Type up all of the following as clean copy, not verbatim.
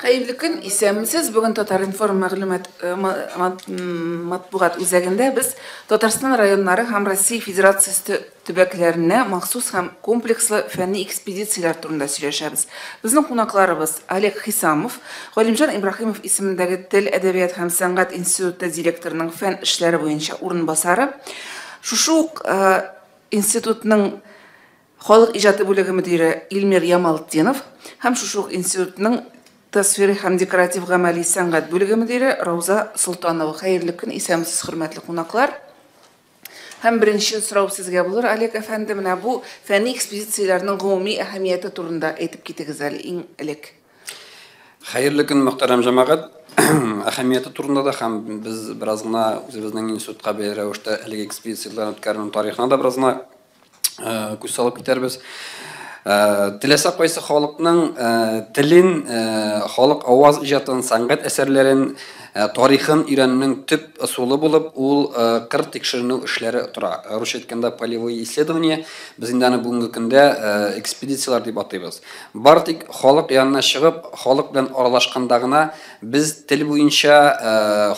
Хәерле көн, исәнмесез. Бүген Татар-информ мәгълүмат матбугат үзәгендә без Татарстан районнары һәм Россия Федерациясе төбәкләренә махсус һәм комплекслы фәнни экспедицияләр турында сөйләшәбез. Безнең кунакларыбыз Олег Хисамов, Галимҗан Ибраһимов исемендәге Тел, әдәбият һәм сәнгать институты директорының фән эшләре буенча урынбасары, шушы ук институтның халык иҗаты бүлеге мөдире Илмир Ямалтдинов һәм шушы ук институтның тасвири һәм декоратив гамәли сәнгать бүлеге мөдире Рауза Солтанова. Хәерле көн, исәнмесез, хөрмәтле кунаклар. Һәм беренче сорау сезгә булыр, Олег әфәнде, менә бу фәнни экспедицияләрнең гомуми әһәмияте турында әйтеп китегез әле иң элек. Хәерле көн, мөхтәрәм җәмәгать. Әһәмияте турында да һәм без бераз гына үзебезнең институтка бәйле рәвештә әлеге экспедицияләрне үткәрүнең тарихына да бераз гына күз салып китәрбез. Теләсә кайсы халыкның телен, халык аваз иҗатын, сәнгать әсәрләрен, тарихын өйрәнүнең төп ысулы булып ул кыр тикшеренү эшләре тора. Русча әйткәндә, полевые исследования, без инде аны бүгенге көндә экспедицияләр дип атыйбыз. Бары тик халык янына чыгып, халык белән аралашканда гына без тел буенча,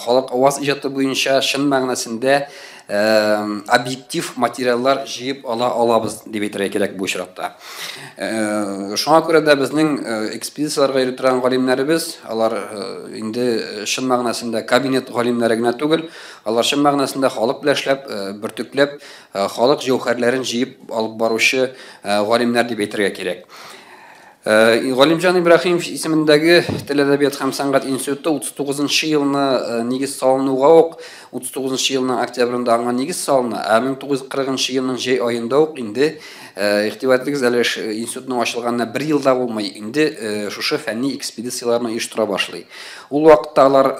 халык аваз иҗаты буенча чын мәгънәсендә объектив материаллар җыеп ала алабыз дип әйтергә кирәк бу очракта. Шуңа күрә дә безнең экспедицияләргә йөри торган галимнәребез, алар инде чын мәгънәсендә кабинет галимнәре генә түгел, алар чын мәгънәсендә халык белән эшләп, бөртекләп, халык җәүһәрләрен җыеп алып баручы галимнәр дип әйтергә кирәк. Галимҗан Ибраһимов исемендәге Тел, әдәбият һәм сәнгать институты 39 елны нигез салынуга ук, 39 елның октябрендә аңа нигез салына, ә 1940 елның җәй аенда ук инде, игътибар итегез, әле институтның ачылганына бер ел да булмый, инде шушы фәнни экспедицияләрне оештыра башлый. Ул вакытта алар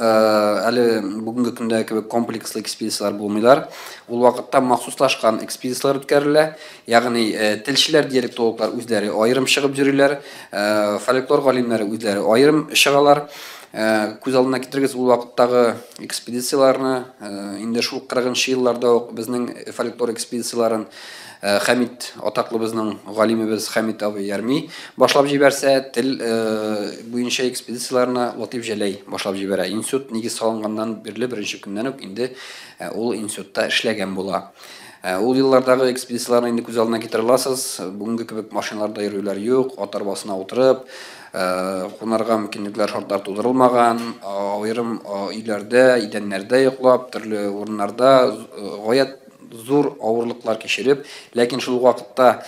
әле бүгенге көндә кебек комплекслы экспедицияләр булмыйлар. Ул вакытта махсуслашкан экспедицияләр үткәрелә. Ягъни телчеләр, диалектологлар үзләре аерым чыгып йөриләр, фольклор галимнәре үзләре аерым чыгалар. Күз алдына китерегез ул вакыттагы экспедицияләрне, инде шул 40 елларда ук безнең фольклор экспедицияләрен Хәмит, атаклы безнең галимебез Хәмит абый Ярми башлап җибәрсә, тел буенча экспедицияләрне Латыйф Җәләй башлап җибәрә. Институт нигез салынганнан бирле беренче көннән үк инде ул институтта эшләгән була. Ул еллардагы экспедицияләрне инде күз алдына китерә аласыз. Бүгенге кебек машиналарда йөрүләр юк, ат арбасына утырып, кунарга мөмкинлекләр, шартлар тудырылмаган, аерым өйләрдә, идәннәрдә йоклап, төрле урыннарда гаять зур авырлыклар кичереп, ләкин шул вакытта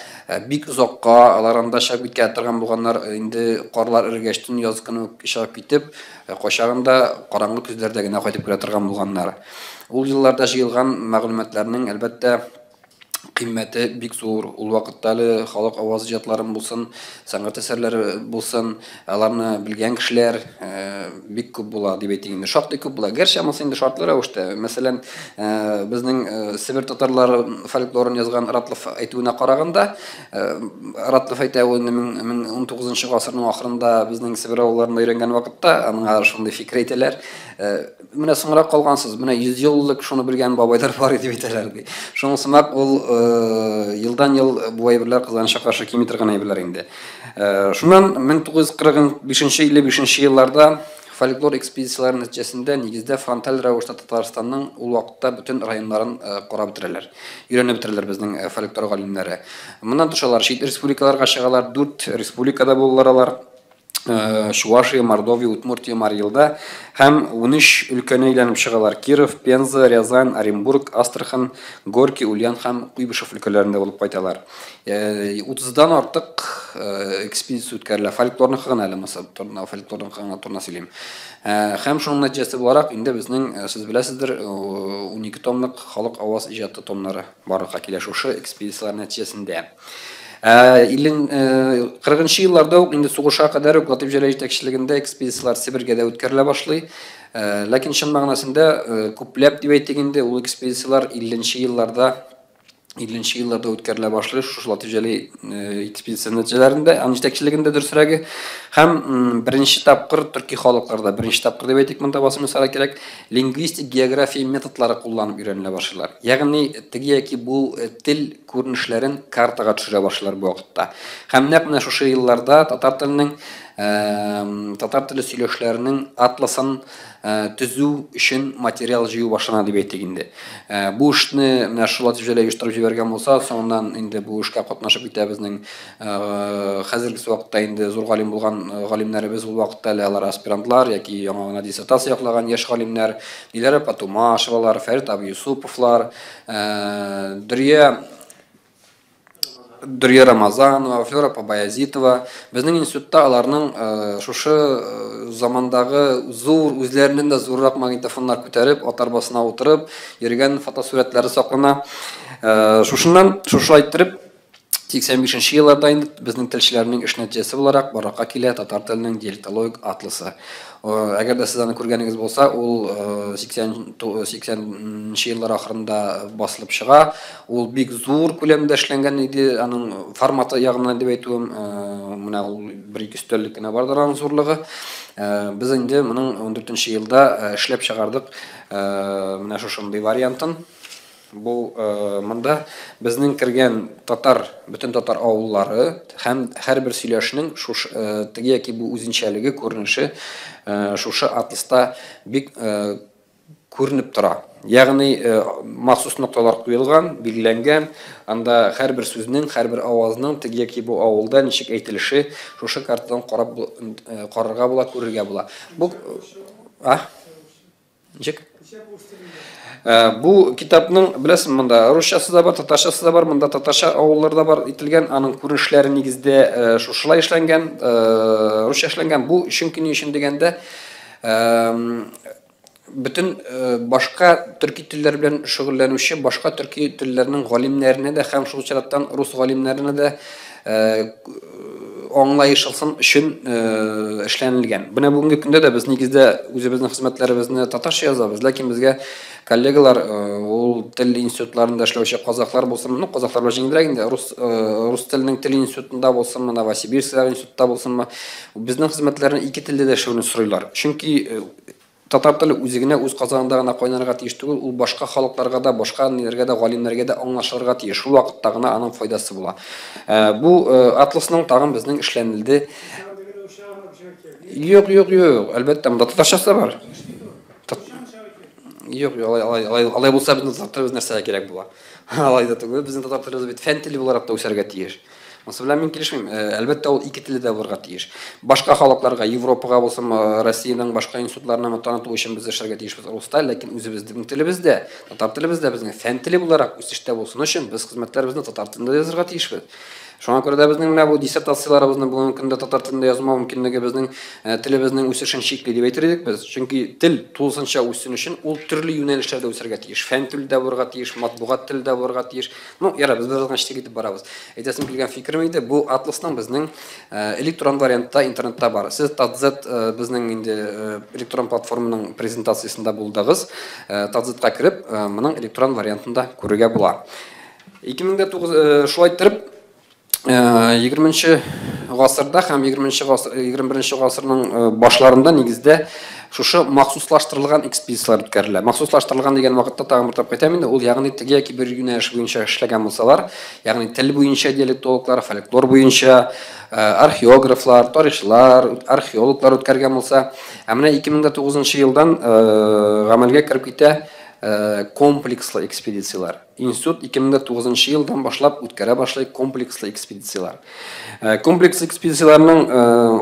бик озакка алар анда чыгып киткән торган булганнар, инде карлар эрегәч, төн яз көне үк чыгып китеп, кайчагында караңгы көзләрдә генә кайтып керә торган булганнар. Ул елларда җыелган мәгълүматларның, әлбәттә, кыйммәте бик зур. Ул вакытта әле халык аваз иҗатларын булсын, сәнгать әсәрләре булсын, аларны белгән кешеләр бик күп була дип әйтик инде. Шактый күп була. Гәрчә монысы инде шартлы рәвештә. Мәсәлән, безнең Себер татарлары фольклорын язган Ратлов әйтүенә караганда, Ратлов әйтә, ул инде 19 гасырның ахырында безнең Себер авылларында өйрәнгән вакытта аңа шундый фикер әйтәләр. Менә соңрак калгансыз, менә 100 еллык шуны белгән бабайлар бар дип әйтәләр ди. Шуның сымак ул елдан ел бу әйберләр кызганычка каршы кими торган әйберләр инде. Шуннан 1945-55 елларда фольклор экспедицияләре нәтиҗәсендә нигездә фронталь рәвештә Татарстанның ул вакытта бөтен районнарын карап бетерәләр, өйрәнеп бетерәләр безнең фольклор галимнәре. Моннан тыш алар чит республикаларга чыгалар, 4 республикада булалар алар. Чувашия, Мордовия, Удмуртия, Марий Элда һәм 13 өлкәне әйләнеп чыгалар. Киров, Пенза, Рязань, Оренбург, Астрахань, Горький, Ульян һәм Куйбышев өлкәләрендә булып кайталар. 30-дан артык экспедиция үткәрелә. Фольклорныкы гына әле монысы, фольклорныкы гына турында сөйлим. Һәм шуның нәтиҗәсе буларак инде безнең, сез беләсездер, 12 томлык халык аваз иҗаты томнары барлыкка килә шушы экспедицияләр нәтиҗәсендә. 40 елларда ук инде сугышка кадәр үк Латыйф Җәләй җитәкчелегендә экспедицияләр Себергә дә үткәрелә башлый. Ләкин чын мәгънәсендә күпләп дип әйтик инде ул экспедицияләр 50 елларда үткәрелә башлый. Шушы Латыйф Җәләй экспедиция нәтиҗәләрендә, аның җитәкчелегендә дөресрәге. Һәм беренче тапкыр төрки халыкларда, беренче тапкыр дип әйтик, монда басым ясарга кирәк, лингвистик география методлары кулланып өйрәнелә башлыйлар. Ягъни теге яки бу тел күренешләрен картага төшерә башлыйлар бу вакытта. Һәм нәкъ менә шушы елларда татар теленең татар теле сөйләшләренең атласын төзү өчен материал җыю башлана дип әйтик инде. Бу эшне менә шул Латиф Җәләй оештырып җибәргән булса, соңыннан инде бу эшкә катнашып китә безнең хәзерге вакытта инде зур галим булган галимнәребез, ул вакытта әле алар аспирантлар яки яңа гына диссертация яклаган яшь галимнәр, Диләрә Патумашевалар, Фәрит абый Юсуповлар, Дөрия Рамазанова, Флера Баязитова. Безнең институтта аларның шушы замандагы зур, үзләреннән дә зуррак магнитофоннар күтәреп, ат арбасына утырып йөргән фотосурәтләре саклана. Шушыннан, шушылай иттереп, 85 елларда инде безнең телчеләрнең эш нәтиҗәсе буларак барлыкка килә татар теленең диалектологик атласы. Әгәр дә сез аны күргәнегез булса, ул 80 еллар ахырында басылып чыга. Ул бик зур күләмдә эшләнгән иде, аның форматы ягыннан дип әйтүем, менә ул бер-ике өстәллек кенә бардыр аның зурлыгы. Без инде моның 14 елда эшләп чыгардык менә шушындый вариантын. Бу монда безнең кергән татар, бөтен татар авыллары һәм һәрбер сөйләшнең шушы теге яки бу үзенчәлеге, күренеше шушы атласта бик күренеп тора. Ягъни махсус нокталар куелган, билгеләнгән, анда һәрбер сүзнең, һәрбер авазның теге яки бу авылда ничек әйтелеше шушы картадан карап карарга була, күрергә була. Бу ничек? Бу китапның, беләсең, монда русчасы да бар, татарчасы да бар, монда татарча авыллар да бар ителгән, аның күренешләре нигездә шушылай эшләнгән, русча эшләнгән. Бу чөнки ни өчен дигәндә, бөтен башка төрки телләр белән шөгыльләнүче башка төрки телләрнең галимнәренә дә һәм шул чираттан рус галимнәренә дә аңлаешылсын өчен эшләнелгән. Менә бүгенге көндә дә без нигездә үзебезнең хезмәтләребезне татарча язабыз, ләкин безгә коллегалар, ул тел институтларында эшләүче казахлар булсын, ну казахлар белән җиңелрәк инде, рус теленең тел институтында булсынмы, Новосибирскидагы институтта булсынмы, безнең хезмәтләрне ике телдә дә эшләүне сорыйлар. Чөнки татар теле үзе генә үз казанында гына кайнарга тиеш түгел, ул башка халыкларга да, башка ниләргә дә, галимнәргә дә аңлашылырга тиеш. Шул вакытта гына аның файдасы була. Бу атласның тагын безнең эшләнелде. Юк, юк, юк, әлбәттә, монда татарчасы да бар. Юк, алай булса безнең татар телебез нәрсәгә кирәк була? Алай да түгел, безнең татар телебез бит фән теле буларак та үсәргә тиеш. Монысы белән мин килешмим. Әлбәттә, ул ике телдә дә булырга тиеш. Башка халыкларга, Европага булсын, Россиянең башка институтларына таныту өчен без эшләргә тиешбез руста, ләкин үзебезнең телебездә, татар телебездә безнең фән теле буларак үсештә булсын өчен без хезмәтләребезне татар телендә язарга тиешбез. Шуңа күрә дә безнең менә бу диссертацияләребезне бүгенге көндә татар телендә язмау мөмкинлеге безнең телебезнең үсешен чикли дип әйтер идек без. Чөнки тел тулысынча үссен өчен ул төрле юнәлешләрдә үсәргә тиеш. Фән теле дә булырга тиеш, матбугат теле дә булырга тиеш. Ну, яра, без бераз гына читкә китеп барабыз. Әйтәсем килгән фикерем иде, бу атласның безнең электрон вариантта интернетта бар. Сез Татзет безнең инде электрон платформаның презентациясендә булдыгыз. Татзетка кереп, моның электрон вариантын да күрергә була. 2009 шулай иттереп 20 гасырда һәм 21 гасырның башларында нигездә шушы махсуслаштырылган экспедицияләр үткәрелә. Махсуслаштырылган дигән вакытта тагын бер тапкыр әйтәм инде, ул ягъни теге яки бер юнәлеш буенча эшләгән булсалар, ягъни тел буенча диалектологлар, фольклор буенча археографлар, тарихчылар, археологлар үткәргән булса, ә менә 2009 елдан гамәлгә кереп китә комплекслы экспедицияләр. Институт 2009 елдан башлап үткәрә башлый комплекслы экспедицияләр. Комплекслы экспедицияләрнең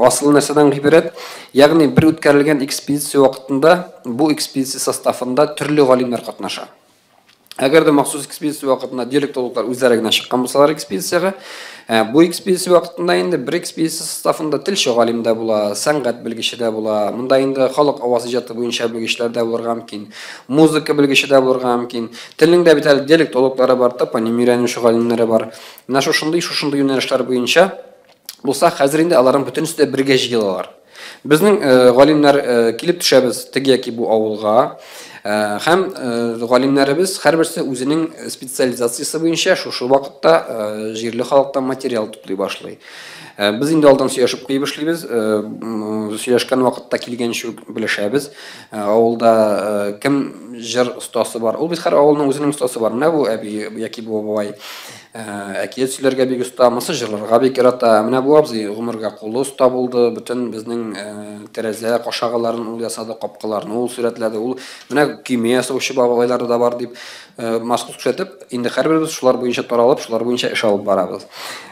асылы нәрсәдән гыйбарәт? Ягъни бер үткәрелгән экспедиция вакытында бу экспедиция составында төрле галимнәр катнаша. Әгәр дә махсус экспедиция вакытында диалектологлар үзләре генә чыккан булсалар экспедициягә, бу экспедиция вакытында инде бер экспедиция составында телче галим дә була, сәнгать белгече дә була, монда инде халык аваз иҗаты буенча белгечләр дә булырга мөмкин, музыка белгече дә булырга мөмкин. Телнең дә бит әле диалектологлары бар, топоним өйрәнүче галимнәре бар. Менә шушындый юнәлешләр буенча булса, хәзер инде аларның бөтенесе дә бергә җыелалар. Безнең галимнәр килеп төшәбез теге яки бу авылга, һәм галимнәребез һәрберсе үзенең специализациясе буенча шушы вакытта җирле халыктан материал туплый башлый. Без инде алдан сөйләшеп куеп эшлибез, сөйләшкән вакытта килгәнче үк белешәбез. Авылда кем җыр остасы бар. Ул бит һәр авылның үзенең остасы бар. Менә бу әби яки бу бабай әкият сөйләргә бик оста, монысы җырларга бик ярата. Менә бу абзый гомергә кулы оста булды, бөтен безнең тәрәзә кашагаларын ул ясады, капкаларны ул сурәтләде. Ул менә көймә ясаучы бабайлары да бар дип махсус күрсәтеп, инде һәрберебез шулар буенча таралып, шулар буенча эш алып барабыз.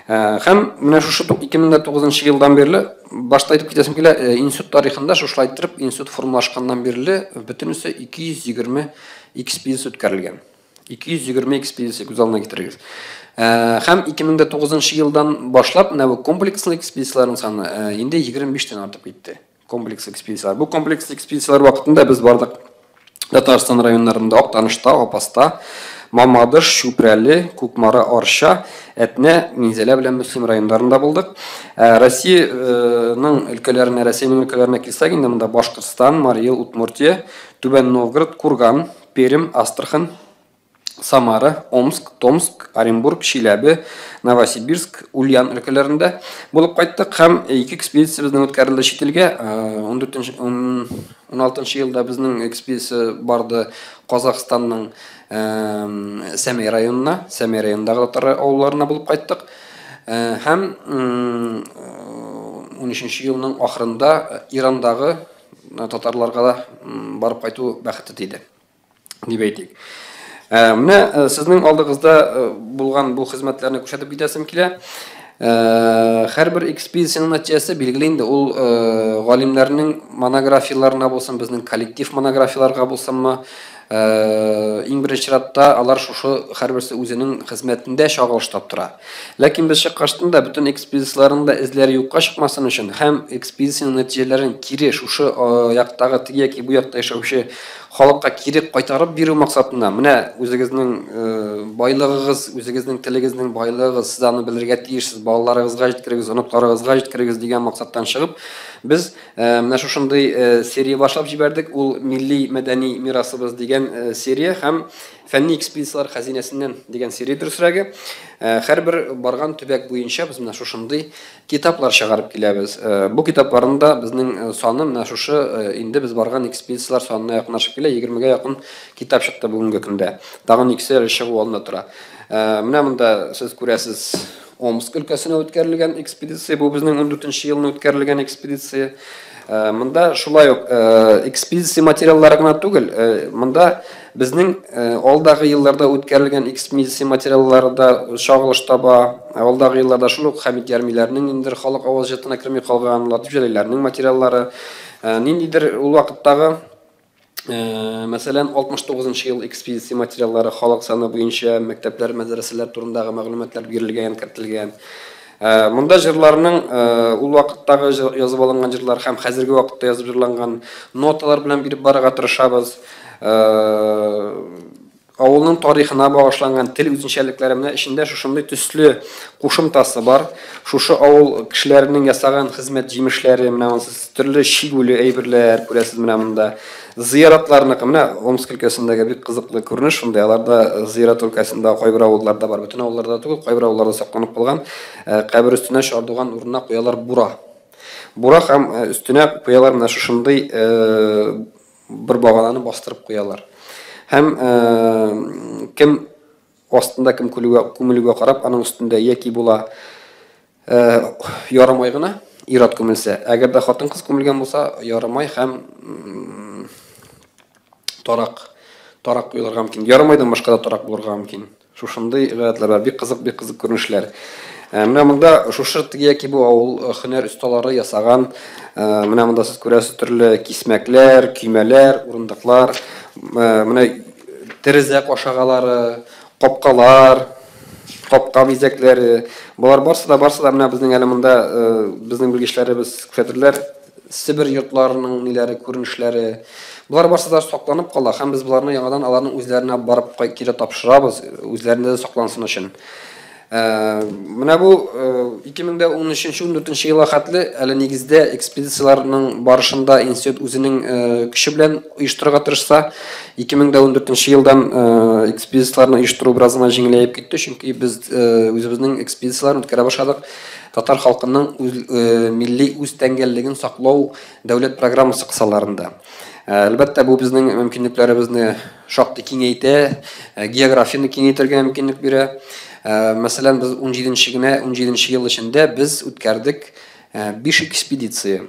Һәм менә шушы 2009 елдан бирле башта әйтеп китәсем килә, институт тарихында шушылай иттереп институт формалашканнан бирле бөтенесе 220 экспедиция үткәрелгән. 220 экспедиция, күз алдына китерегез. Һәм 2009 елдан башлап менә бу комплекслы экспедицияләрнең саны инде 25тән артып китте. Комплекслы экспедицияләр. Бу комплекслы экспедицияләр вакытында без бардык Татарстан районнарында, Актанышта, Апаста, Мамадыш, Чүпрәле, Кукмара, Арча, Әтнә, Минзәлә белән Мөслим районнарында булдык. Россиянең өлкәләренә, Россиянең өлкәләренә килсәк, инде монда Башкортстан, Марий Эл, Удмуртия, Түбән Новгород, Курган, Пермь, Астрахань, Самара, Омск, Томск, Оренбург, Чиләбе, Новосибирск, Ульян өлкәләрендә булып кайттык һәм ике экспедиция безнең үткәрелде чит илгә. 16 елда безнең экспедиция барды Казахстанның Сәмәй районына, Сәмәй районындагы татар авылларына булып кайттык. Һәм 13 елның ахырында Ирандагы татарларга да барып кайту бәхете тиде, дип әйтик. Менә сезнең алдыгызда булган бу хезмәтләрне күрсәтеп китәсем килә. Һәрбер экспедициянең нәтиҗәсе билгеле инде ул галимнәрнең монографияләренә булсын, безнең коллектив монографияләргә булсынмы, иң беренче чиратта алар шушы һәрберсе үзенең хезмәтендә чагылыш таптыра. Ләкин без чыккачтын да бөтен экспедицияләрнең дә эзләре юкка чыкмасын өчен һәм экспедициянең нәтиҗәләрен кире шушы яктагы теге яки бу якта яшәүче халыкка кире кайтарып бирү максатында менә үзегезнең байлыгыгыз, үзегезнең телегезнең байлыгыгыз, сез аны белергә тиешсез, балаларыгызга җиткерегез, оныкларыгызга җиткерегез дигән максаттан чыгып, без менә шушындый серия башлап җибәрдек. Ул милли мәдәни мирасыбыз дигән серия һәм фәнни экспедицияләр хәзинәсеннән дигән серия дөресрәге. Һәрбер барган төбәк буенча без менә шушындый китаплар чыгарып киләбез. Бу китапларның да безнең саны менә шушы инде без барган экспедицияләр санына якынлашып килә, 20гә якын китап чыкты бүгенге көндә. Тагын икесе әле чыгу алдында тора. Менә монда сез күрәсез Омск өлкәсенә үткәрелгән экспедиция, бу безнең 14 елны үткәрелгән экспедиция. Монда шулай ук экспедиция материаллары гына түгел, монда безнең алдагы елларда үткәрелгән экспедиция материаллары да чагылыш таба. Алдагы елларда шул ук Хәмит Ярмиләрнең инде халык авыз иҗатына керми калган Латиф Җәлилләрнең материаллары, ниндидер ул вакыттагы, мәсәлән, 69 ел экспедиция материаллары халык саны буенча мәктәпләр, мәдрәсәләр турындагы мәгълүматлар бирелгән, кертелгән. Монда җырларның ул вакыттагы язып алынган җырлар һәм хәзерге вакытта язып җырланган ноталар белән биреп барырга тырышабыз. Авылның тарихына багышланган тел үзенчәлекләре менә эчендә шушындый төсле кушымтасы бар. Шушы авыл кешеләренең ясаган хезмәт җимешләре, менә монысы төрле чигүле әйберләр күрәсез менә монда. Зыяратларныкы, менә Омск өлкәсендәге бик кызыклы күренеш шундый, аларда зыярат өлкәсендә кайбер авылларда бар, бөтен авылларда түгел, кайбер авылларда сакланып калган кабер өстенә чардуган урынына куялар бура. Бура һәм өстенә куялар менә шушындый бер багананы бастырып куялар. Һәм кем астында кем күмелүгә карап, аның өстендә яки була ярымай гына ир-ат күмелсә, әгәр дә хатын-кыз күмелгән булса, ярымай һәм тарак куелырга мөмкин. Ярымайдан башка да тарак булырга мөмкин. Шушындый гадәтләр бар. Бик кызык, бик кызык күренешләр. Менә монда шушы теге яки бу авыл һөнәр осталары ясаган, менә монда сез күрәсез төрле кисмәкләр, көймәләр, урындыклар, менә тәрәзә кашагалары, капкалар, капка бизәкләре. Болар барсы да, барсы да менә безнең әле монда безнең белгечләребез күрсәтерләр. Себер йортларының ниләре, күренешләре. Болар барсы да сакланып кала һәм без боларны яңадан аларның үзләренә барып кире тапшырабыз, үзләрендә дә саклансын өчен. Менә бу 2013-14 елга хәтле әле нигездә экспедицияләрнең барышында институт үзенең көче белән оештырырга тырышса, 2014 елдан экспедицияләрне оештыру бераз гына җиңеләеп китте, чөнки без үзебезнең экспедицияләрне үткәрә башладык. Татар халкының милли үз тәңгәллеген саклау дәүләт программасы кысаларында. Әлбәттә, бу безнең мөмкинлекләребезне шактый киңәйтә, географияне киңәйтергә мөмкинлек бирә. Мәсәлән, без 17 генә, 17 ел эчендә без үткәрдек 5 экспедиция.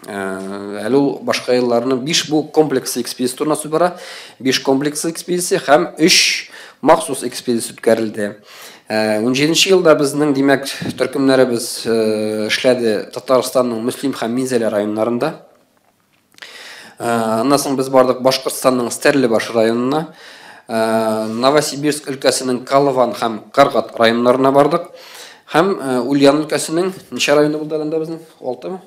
Әле ул башка елларны 5 бу комплекслы экспедиция турында сүз бара. 5 комплекслы экспедиция һәм 3 махсус экспедиция үткәрелде. 17 елда безнең, димәк, төркемнәребез эшләде Татарстанның Мөслим һәм Минзәлә районнарында. Аннан соң без бардык Башкортстанның Стәрлебаш районына, Новосибирск өлкәсенең Калыван һәм Каргат районнарына бардык. Һәм Ульян өлкәсенең ничә районы булды анда безнең? 6-мы?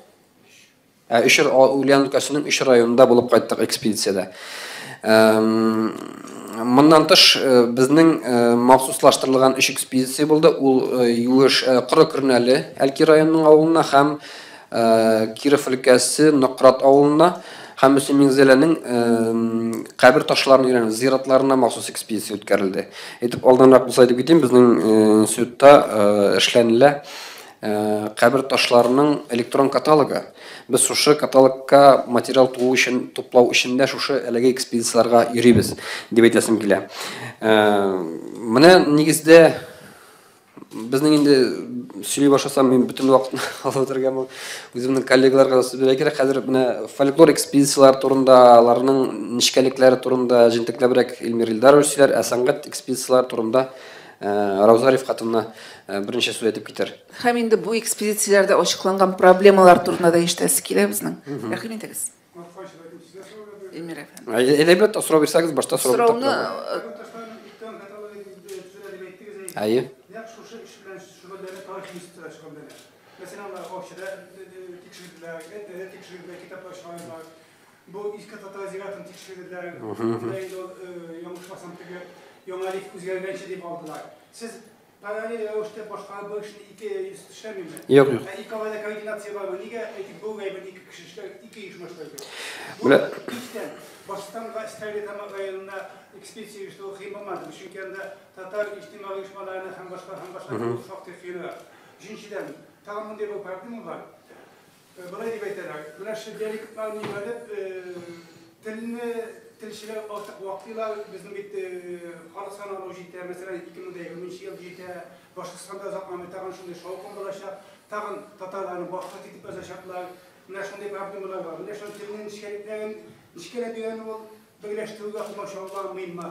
Ульян өлкәсенең 3 районында булып кайттык экспедициядә. Моннан тыш безнең махсуслаштырылган 3 экспедиция булды. Ул Юеш Коры Көрнәле Әлки районының авылына һәм Киров өлкәсе Нократ авылына һәм Мөслим Минзәләнең кабер ташларын өйрәнү зиратларына махсус экспедиция үткәрелде. Әйтеп алданрак булса әйтеп китим, безнең институтта эшләнелә кабер ташларының электрон каталогы. Без шушы каталогка материал туу өчен, туплау өчен дә шушы әлеге экспедицияләргә йөрибез, дип әйтәсем килә. Менә нигездә безнең инде сөйли башласам, мин бөтен вакытны алып утырырга бу үземнең коллегаларга да сүз бирергә кирәк. Хәзер менә фольклор экспедицияләр турында, аларның нечкәлекләре турында җентекләбрәк Илмир Илдарович сөйләр, ә сәнгать экспедицияләре турында Рауза Рифкатовна берничә сүз әйтеп китәр. Һәм инде бу экспедицияләрдә ачыкланган проблемалар турында да ишетәсе килә безнең. Рәхим итегез. Илмир әфәнде. Әлбәттә, сорау бирсәгез, башта сорау Сорауны Әйе. Нәкъ шушы эш белән шөгыльләнә тарих институты шөгыльләнә. Мәсәлән, алар Аучыда тикшерделәр, Әтнәдә тикшерделәр, китаплар чыгардылар. Бу Иске татар зиратын тикшерделәр. Монда инде ул, яңлышмасам, теге яңа лифт үзгәргәнче дип алдылар. Сез параллель рәвештә башка бер эшне ике институт эшләмиме? Юк, юк. Ә ике арада координация бармы? Нигә әйтик бу гайбәт ике кеше эшләр, ике оешма эшләр? Менә Икенчедән, Башкортстанга Стәрлетамак районына экспедиция оештыру кыен булмады, чөнки анда татар иҗтимагый оешмаларына һәм башка һәм башка шактый кыенрак. Өченчедән, тагын мондый бер проблема бар. Болай дип әйтәләр, менә шул диалектларны өйрәнеп, телне телчеләр артык ваклыйлар, безнең бит халык саны алу җитә, мәсәлән, 2020 ел җитә, Башкортстанда озакламый тагын шундый шаукым булачак, тагын татарларны башкорт итеп язачаклар. Менә шундый проблемалар бар. Менә шул телнең нечкәлекләрен нечкәләп өйрәнү ул берләштерүгә комачауламыймы?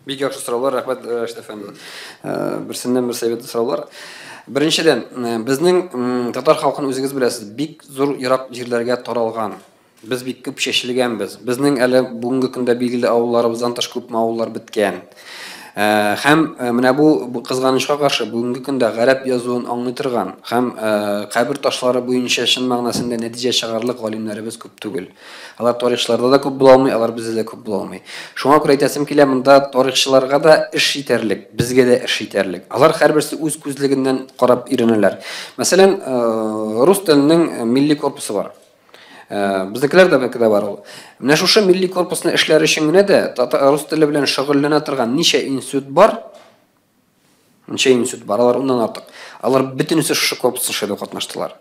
Бик яхшы сораулар, рәхмәт, Рәшит әфәнде. Берсеннән берсе әйбәт сораулар. Беренчедән, безнең татар халкын үзегез беләсез, бик зур ерак җирләргә таралган. Без бик күп чәчелгәнбез. Безнең әле бүгенге көндә билгеле авылларыбыздан тыш күпме авыллар беткән. Һәм менә бу кызганычка каршы бүгенге көндә гарәп язуын аңлый торган һәм кабер ташлары буенча чын мәгънәсендә нәтиҗә чыгарлык галимнәребез күп түгел. Алар тарихчыларда да күп була алмый, алар бездә дә күп була алмый. Шуңа күрә әйтәсем килә, монда тарихчыларга да эш җитәрлек, безгә дә эш җитәрлек. Алар һәрберсе үз күзлегеннән карап өйрәнәләр. Мәсәлән, рус теленең милли корпусы бар. Безнекеләр дә бәлки дә бар ул. Менә шушы милли корпусны эшләр өчен генә дә рус теле белән шөгыльләнә торган ничә институт бар? Ничә институт бар? Алар уннан артык. Алар бөтенесе шушы корпусны эшләүдә катнаштылар.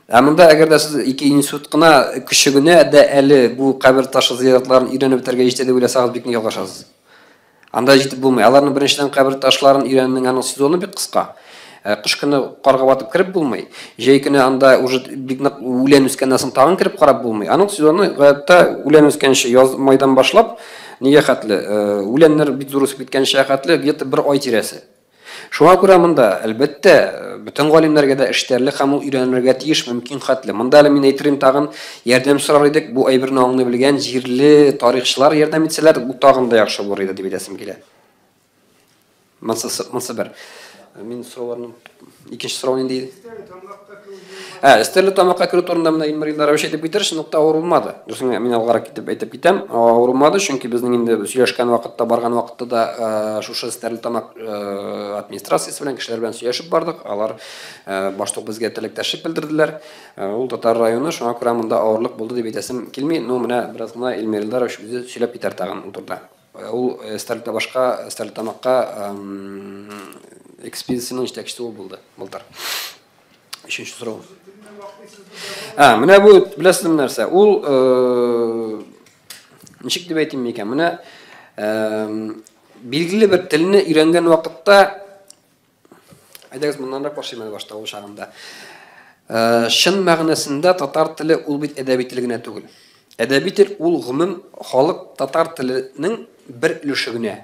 Ә монда әгәр дә сез ике институт кына көче генә дә әле бу кабер ташы зыяратларын өйрәнеп бетәргә җитә дип уйласагыз, бик ялгышасыз. Анда җитеп булмый. Аларның беренчедән кабер ташларын өйрәнүнең аның сезоны бик кыска. Кыш көне карга батып кереп булмый. Җәй көне анда уже бик нык үлән үскәннән соң тагын кереп карап булмый. Аның сезоны гадәттә үлән үскәнче яз майдан башлап, нигә хәтле, үләннәр бик зур үсеп киткәнчә хәтле где-то бер ай тирәсе. Шуңа күрә монда, әлбәттә, бөтен галимнәргә дә эш җитәрлек һәм ул өйрәнергә тиеш мөмкин хәтле. Монда әле мин әйтерим тагын ярдәм сорар идек, бу әйберне аңлый белгән җирле тарихчылар ярдәм итсәләр, бу тагын да яхшы булыр иде дип әйтәсем килә. Монсы бер. Мин сорауларның икенче сорау нинди иде? Стәрле Тамакка керү турында менә Илмир Илдарович әйтеп китер, чынлыкта авыр булмады. Дөресен мин алгарак китеп әйтеп китәм, авыр булмады, чөнки безнең инде сөйләшкән вакытта, барган вакытта да шушы Стәрле Тамак администрациясе белән, кешеләр белән сөйләшеп бардык. Алар башта ук безгә теләктәшлек белдерделәр. Ул татар районы, шуңа күрә монда авырлык булды дип әйтәсем килми. Ну, менә бераз гына Илмир Илдарович үзе сөйләп китәр тагын ул турыда. Ул Стәрле Тамакка экспедициянең җитәкчесе ул булды былтыр. Өченче сорау. Менә бу беләсезме нәрсә? Ул Ничек дип әйтим микән? Менә билгеле бер телне өйрәнгән вакытта, әйдәгез моннанрак башлыйм әле башта ул чагында. Чын мәгънәсендә татар теле ул бит әдәби тел генә түгел. Әдәби тел ул гомум халык татар теленең бер өлеше генә.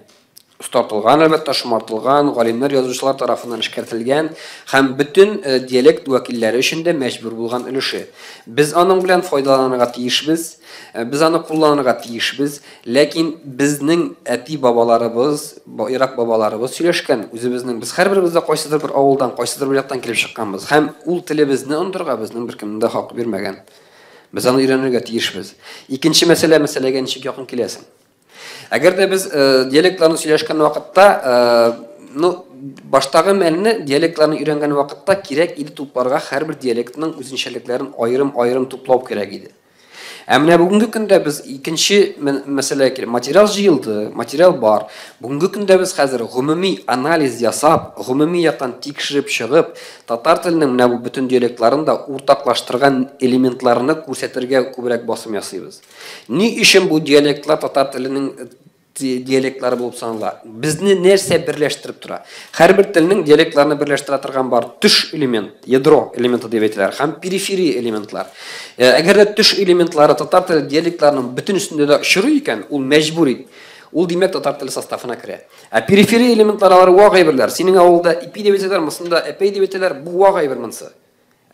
Остартылган, әлбәттә, шомартылган, галимнәр, язучылар тарафыннан эшкәртелгән һәм бөтен диалект вәкилләре өчен дә мәҗбүр булган өлеше. Без аның белән файдаланырга тиешбез, без аны кулланырга тиешбез, ләкин безнең әти-бабаларыбыз, ерак бабаларыбыз сөйләшкән, үзебезнең, без һәрберебез дә кайсыдыр бер авылдан, кайсыдыр бер яктан килеп чыкканбыз һәм ул телебезне онытырга безнең беркемнең дә хакы бирмәгән. Без аны өйрәнергә тиешбез. Икенче мәсьәлә, мәсьәләгә ничек якын киләсең? Әгәр дә без диалектларны сөйләшкән вакытта, ну, баштагы мәлне диалектларны өйрәнгән вакытта кирәк иде тупларга һәрбер диалектның үзенчәлекләрен аерым-аерым туплау кирәк иде. Ә менә бүгенге көндә без икенче мәсьәләгә килеп, материал җыелды, материал бар. Бүгенге көндә без хәзер гомуми анализ ясап, гомуми яктан тикшереп чыгып, татар теленең менә бу бөтен диалектларын да уртаклаштырган элементларны күрсәтергә күбрәк басым ясыйбыз. Ни өчен бу диалектлар татар теленең диалектлары булып санала? Безне нәрсә берләштереп тора? Һәрбер телнең диалектларны берләштерә торган бар төш элемент, ядро элементы дип әйтәләр, һәм периферия элементлар. Әгәр дә төш элементлары татар теле диалектларының бөтенесендә дә очрый икән, ул мәҗбүри. Ул димәк татар теле составына керә. Ә периферия элементлары алар вак әйберләр. Синең авылда ипи дип әйтәләр, монсында әпәй дип әйтәләр, бу вак әйбер монсы.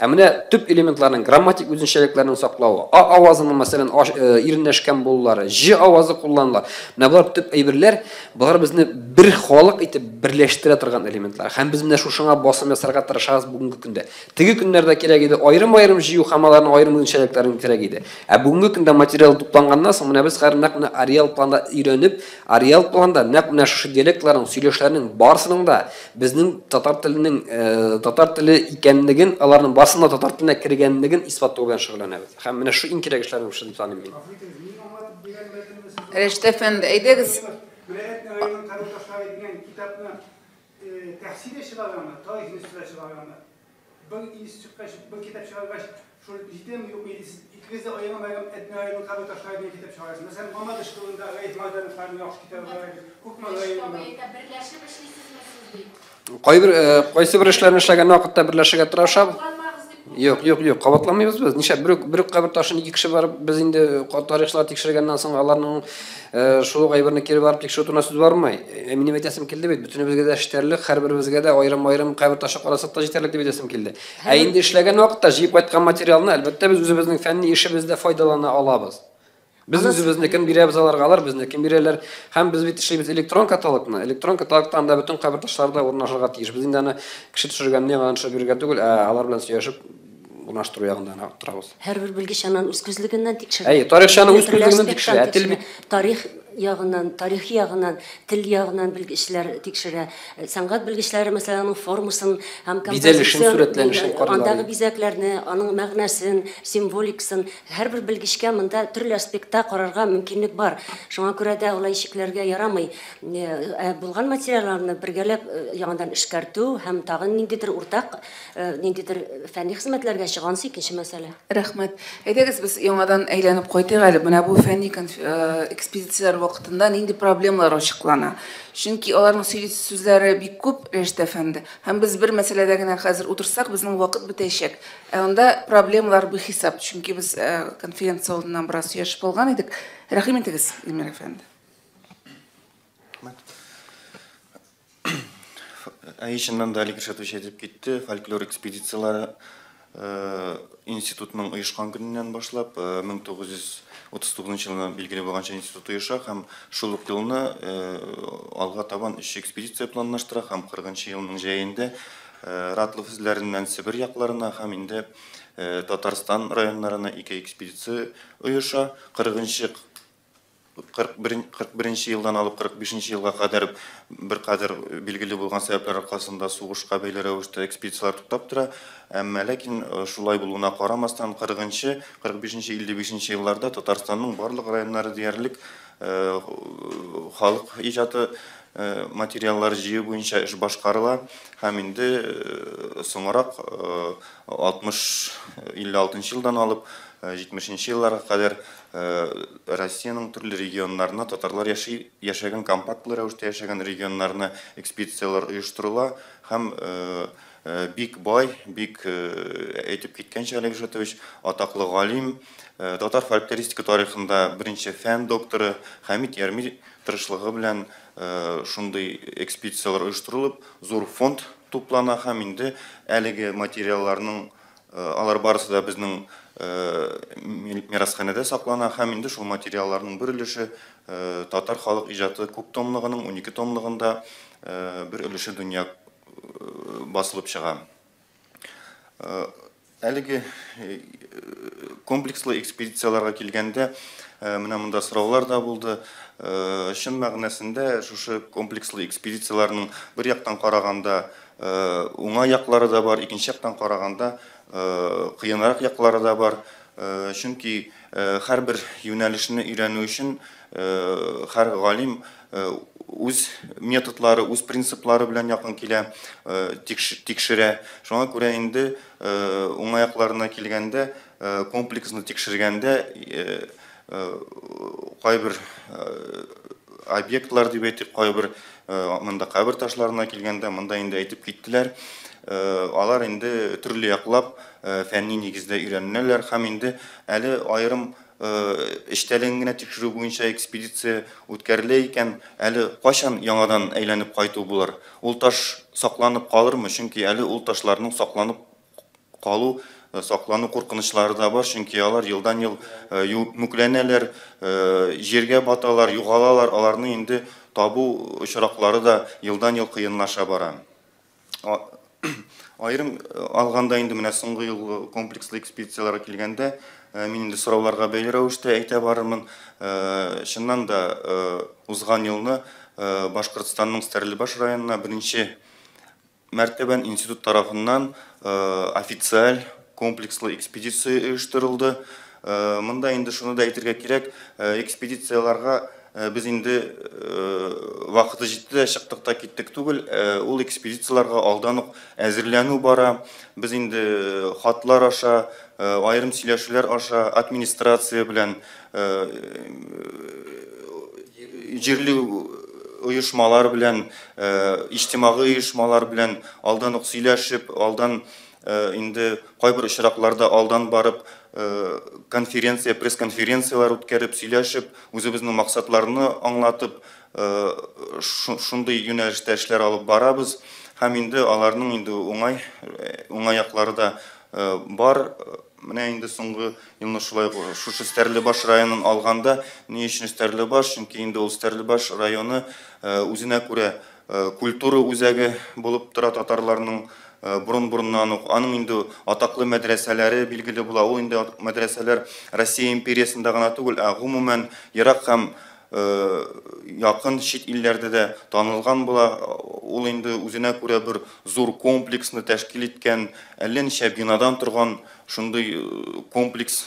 Ә менә төп элементларның грамматик үзенчәлекләренең саклавы, а авазының, мәсәлән, иренләшкән булулары, ж авазы кулланыла. Менә болар төп әйберләр, болар безне бер халык итеп берләштерә торган элементлар. Һәм без менә шушыңа басым ясарга тырышабыз бүгенге көндә. Теге көннәрдә кирәк иде аерым-аерым җыю һәм аларның аерым үзенчәлекләрен кирәк иде. Ә бүгенге көндә материал тупланганнан соң, менә без хәзер нәкъ менә ареал планда өйрәнеп, ареал планда нәкъ менә шушы диалектларның, сөйләшләрнең барысының да безнең татар теленең татар теле икәнлеген, аларның барысының да татар теленә кергәнлеген исбатлау белән шөгыльләнәбез. Һәм менә шу иң кирәк эшләрнең берсе дип саныйм мин. Рәшит әфәнде, әйдәгез. Бер институтка, бер китап чыгаргач, шул җитәме юкмы, или сез икегез дә аерым-аерым Әтнә районының кабер ташлары дигән китап чыгарасыз. Мәсәлән, Мамадыш турында Рәиф Мәрдәновларның яхшы китабы бар иде. Кукмара районында. Берләшеп эшлисезме сез дип? Кайбер, кайсы бер эшләрне эшләгән вакытта берләшергә тырышабыз. Юк, юк, юк, кабатламыйбыз без. Нишләп бер үк, бер үк кабер ташын ике кеше барып, без инде тарихчылар тикшергәннән соң аларның шул ук әйберне кире барып тикшерү турында сүз бармый. Минем әйтәсем килде бит, бөтенебезгә дә җитәрлек, һәрберебезгә дә аерым-аерым кабер ташы карасак та җитәрлек дип әйтәсем килде. Ә инде эшләгән вакытта җыеп кайткан материалны, әлбәттә, без үзебезнең фәнни эшебездә файдалана алабыз. Без үзебезнекен бирәбез аларга, алар безнекен бирәләр. Һәм без бит эшлибез электрон каталогны. Электрон каталогта анда бөтен кабер ташлары да урнашырга тиеш. Без инде аны кеше төшергәнне яңадан төшереп бирергә түгел, ә алар белән сөйләшеп урнаштыру ягында гына торабыз. Һәрбер белгеч аннан үз күзлегеннән тикшерә. Әйе, тарихчы аны үз күзлегеннән тикшерә. Тел бит тарих ягыннан, тарихи ягыннан, тел ягыннан белгечләр тикшерә. Сәнгать белгечләре, мәсәлән, аның формасын һәм бизәлешен, сурәтләнешен карыйлар. Андагы бизәкләрне, аның мәгънәсен, символикасын һәрбер белгечкә монда төрле аспектта карарга мөмкинлек бар. Шуңа күрә дә алай чикләргә ярамый. Булган материалларны бергәләп яңадан эшкәртү һәм тагын ниндидер уртак, ниндидер фәнни хезмәтләргә чыгансы икенче мәсьәлә. Рәхмәт. Әйдәгез, без яңадан әйләнеп кайтыйк әле. Менә бу фәнни экспедицияләр вакытында нинди проблемалар ачыклана? Чөнки аларның сөйлисе сүзләре бик күп, Рәшит әфәнде. Һәм без бер мәсьәләдә генә хәзер утырсак, безнең вакыт бетәчәк. Ә анда проблемалар бихисап. Чөнки без конференция алдыннан бераз сөйләшеп алган идек. Рәхим итегез, Илмир әфәнде. Әй, чыннан да, Алик Ришатович әйтеп китте, фольклор экспедицияләре институтның оешкан көненнән башлап, 1939 елны билгеле булганча институт оеша һәм шул ук елны алга табан өч экспедиция планлаштыра һәм 40 елның җәендә Ратлов эзләреннән Себер якларына һәм инде Татарстан районнарына ике экспедиция оеша. 40 41 елдан алып 45 елга кадәр бер кадәр билгеле булган сәбәпләр аркасында сугышка бәйле рәвештә экспедицияләр туктап тора. Әмма ләкин шулай булуына карамастан 40-нчы, 45-нче, 55 елларда Татарстанның барлык районнары диярлек халык иҗаты материаллар җыю буенча эш башкарыла һәм инде соңрак 56 елдан алып 70 елларга кадәр Россиянең төрле регионнарына татарлар яшәгән, компактлы рәвештә яшәгән регионнарына экспедицияләр оештырыла һәм бик бай, бик әйтеп киткәнчә Олег Жотович, атаклы галим, татар фольклористика тарихында беренче фән докторы Хәмит Ярми тырышлыгы белән шундый экспедицияләр оештырылып, зур фонд туплана һәм инде әлеге материалларның алар барысы да безнең мирасханәдә саклана һәм инде шул материалларның бер өлеше татар халык иҗаты күп томлыгының 12 томлыгында бер өлеше дөнья басылып чыга. Әлеге комплекслы экспедицияләргә килгәндә, менә монда сораулар да булды. Чын мәгънәсендә шушы комплекслы экспедицияләрнең бер яктан караганда уңай яклары да бар, икенче яктан караганда кыенрак яклары да бар. Чөнки һәрбер юнәлешне өйрәнү өчен һәр галим үз методлары, үз принциплары белән якын килә, тикшерә. Шуңа күрә инде уңай якларына килгәндә, комплексны тикшергәндә кайбер объектлар дип әйтик, кайбер монда кабер ташларына килгәндә, монда инде әйтеп киттеләр, алар инде төрле яклап фәнни нигездә өйрәнеләләр һәм инде әле аерым эчтәлеген генә тикшерү буенча экспедиция үткәрелә икән, әле кайчан яңадан әйләнеп кайту булыр? Ул таш сакланып калырмы? Чөнки әле ул ташларның сакланып калу, саклану куркынычлары да бар, чөнки алар елдан-ел мүкләнәләр, җиргә баталар, югалалар, аларны инде табу очраклары да елдан-ел кыенлаша бара. Аерым алганда инде менә соңгы ел комплекслы экспедицияләргә килгәндә, мин инде сорауларга бәйле рәвештә әйтә барырмын. Чыннан да узган елны Башкортстанның Стәрлебаш районына беренче мәртәбән институт тарафыннан официаль комплекслы экспедиция оештырылды. Монда инде шуны да әйтергә кирәк, экспедицияләргә без инде вакыты җитте дә чыктык та киттек түгел, ул экспедицияләргә алдан ук әзерләнү бара. Без инде хатлар аша, аерым сөйләшүләр аша, администрация белән, җирле оешмалар белән, иҗтимагый оешмалар белән алдан ук сөйләшеп, алдан инде кайбер очракларда алдан барып, конференция, пресс-конференцияләр үткәреп, сөйләшеп, үзебезнең максатларны аңлатып, шундый юнәлештә эшләр алып барабыз. Һәм инде аларның инде уңай яклары да бар. Менә инде соңгы елны шулай шушы Стәрлебаш районын алганда, ни өчен Стәрлебаш? Чөнки инде ул Стәрлебаш районы үзенә күрә культура үзәге булып тора татарларның борын-борыннан ук. Аның инде атаклы мәдрәсәләре билгеле була. Ул инде мәдрәсәләр Россия империясендә гына түгел, ә гомумән ерак һәм якын чит илләрдә дә танылган була. Ул инде үзенә күрә бер зур комплексны тәшкил иткән, әллә ничә бинадан торган шундый комплекс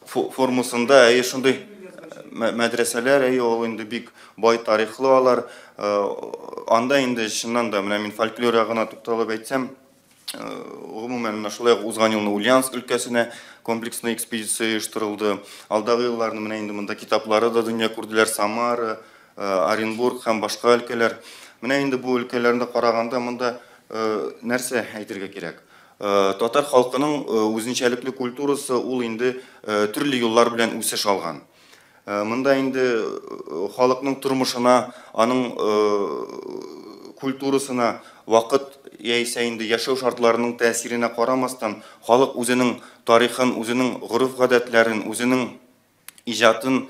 формасында, әйе, шундый мәдрәсәләр, әйе, ул инде бик бай тарихлы алар. Анда инде чыннан да, менә мин фольклор ягына тукталып әйтсәм, гомумән менә шулай ук узган елны Ульяновск өлкәсенә комплекслы экспедиция оештырылды. Алдагы елларны менә инде монда китаплары да дөнья күрделәр, Самара, Оренбург һәм башка өлкәләр. Менә инде бу өлкәләрне караганда монда нәрсә әйтергә кирәк? Татар халкының үзенчәлекле культурасы ул инде төрле юллар белән үсеш алган. Монда инде халыкның тормышына, аның культурасына вакыт яисә инде яшәү шартларының тәэсиренә карамастан, халык үзенең тарихын, үзенең гореф-гадәтләрен, үзенең иҗатын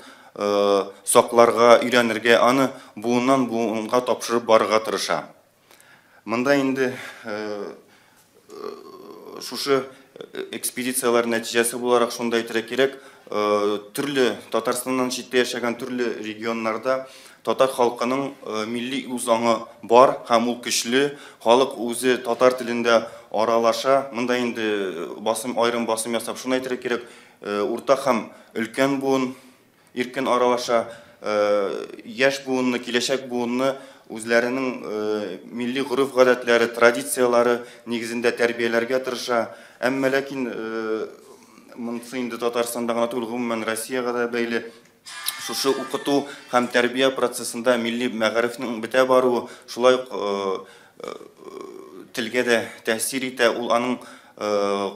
сакларга, өйрәнергә, аны буыннан буынга тапшырып барырга тырыша. Монда инде шушы экспедицияләр нәтиҗәсе буларак шунда әйтергә кирәк, төрле Татарстаннан читтә яшәгән төрле регионнарда татар халкының милли үзаңы бар һәм ул көчле, халык үзе татар телендә аралаша. Монда инде аерым басым ясап шуны әйтергә кирәк, урта һәм өлкән буын иркен аралаша. яшь буынны, киләчәк буынны үзләренең милли гореф-гадәтләре, традицияләре нигезендә тәрбияләргә тырыша. Әмма ләкин монысы инде Татарстанда гына түгел, гомумән Россиягә дә бәйле. Шушы укыту һәм тәрбия процессында милли мәгарифнең бетә баруы шулай ук телгә дә тәэсир итә, ул аның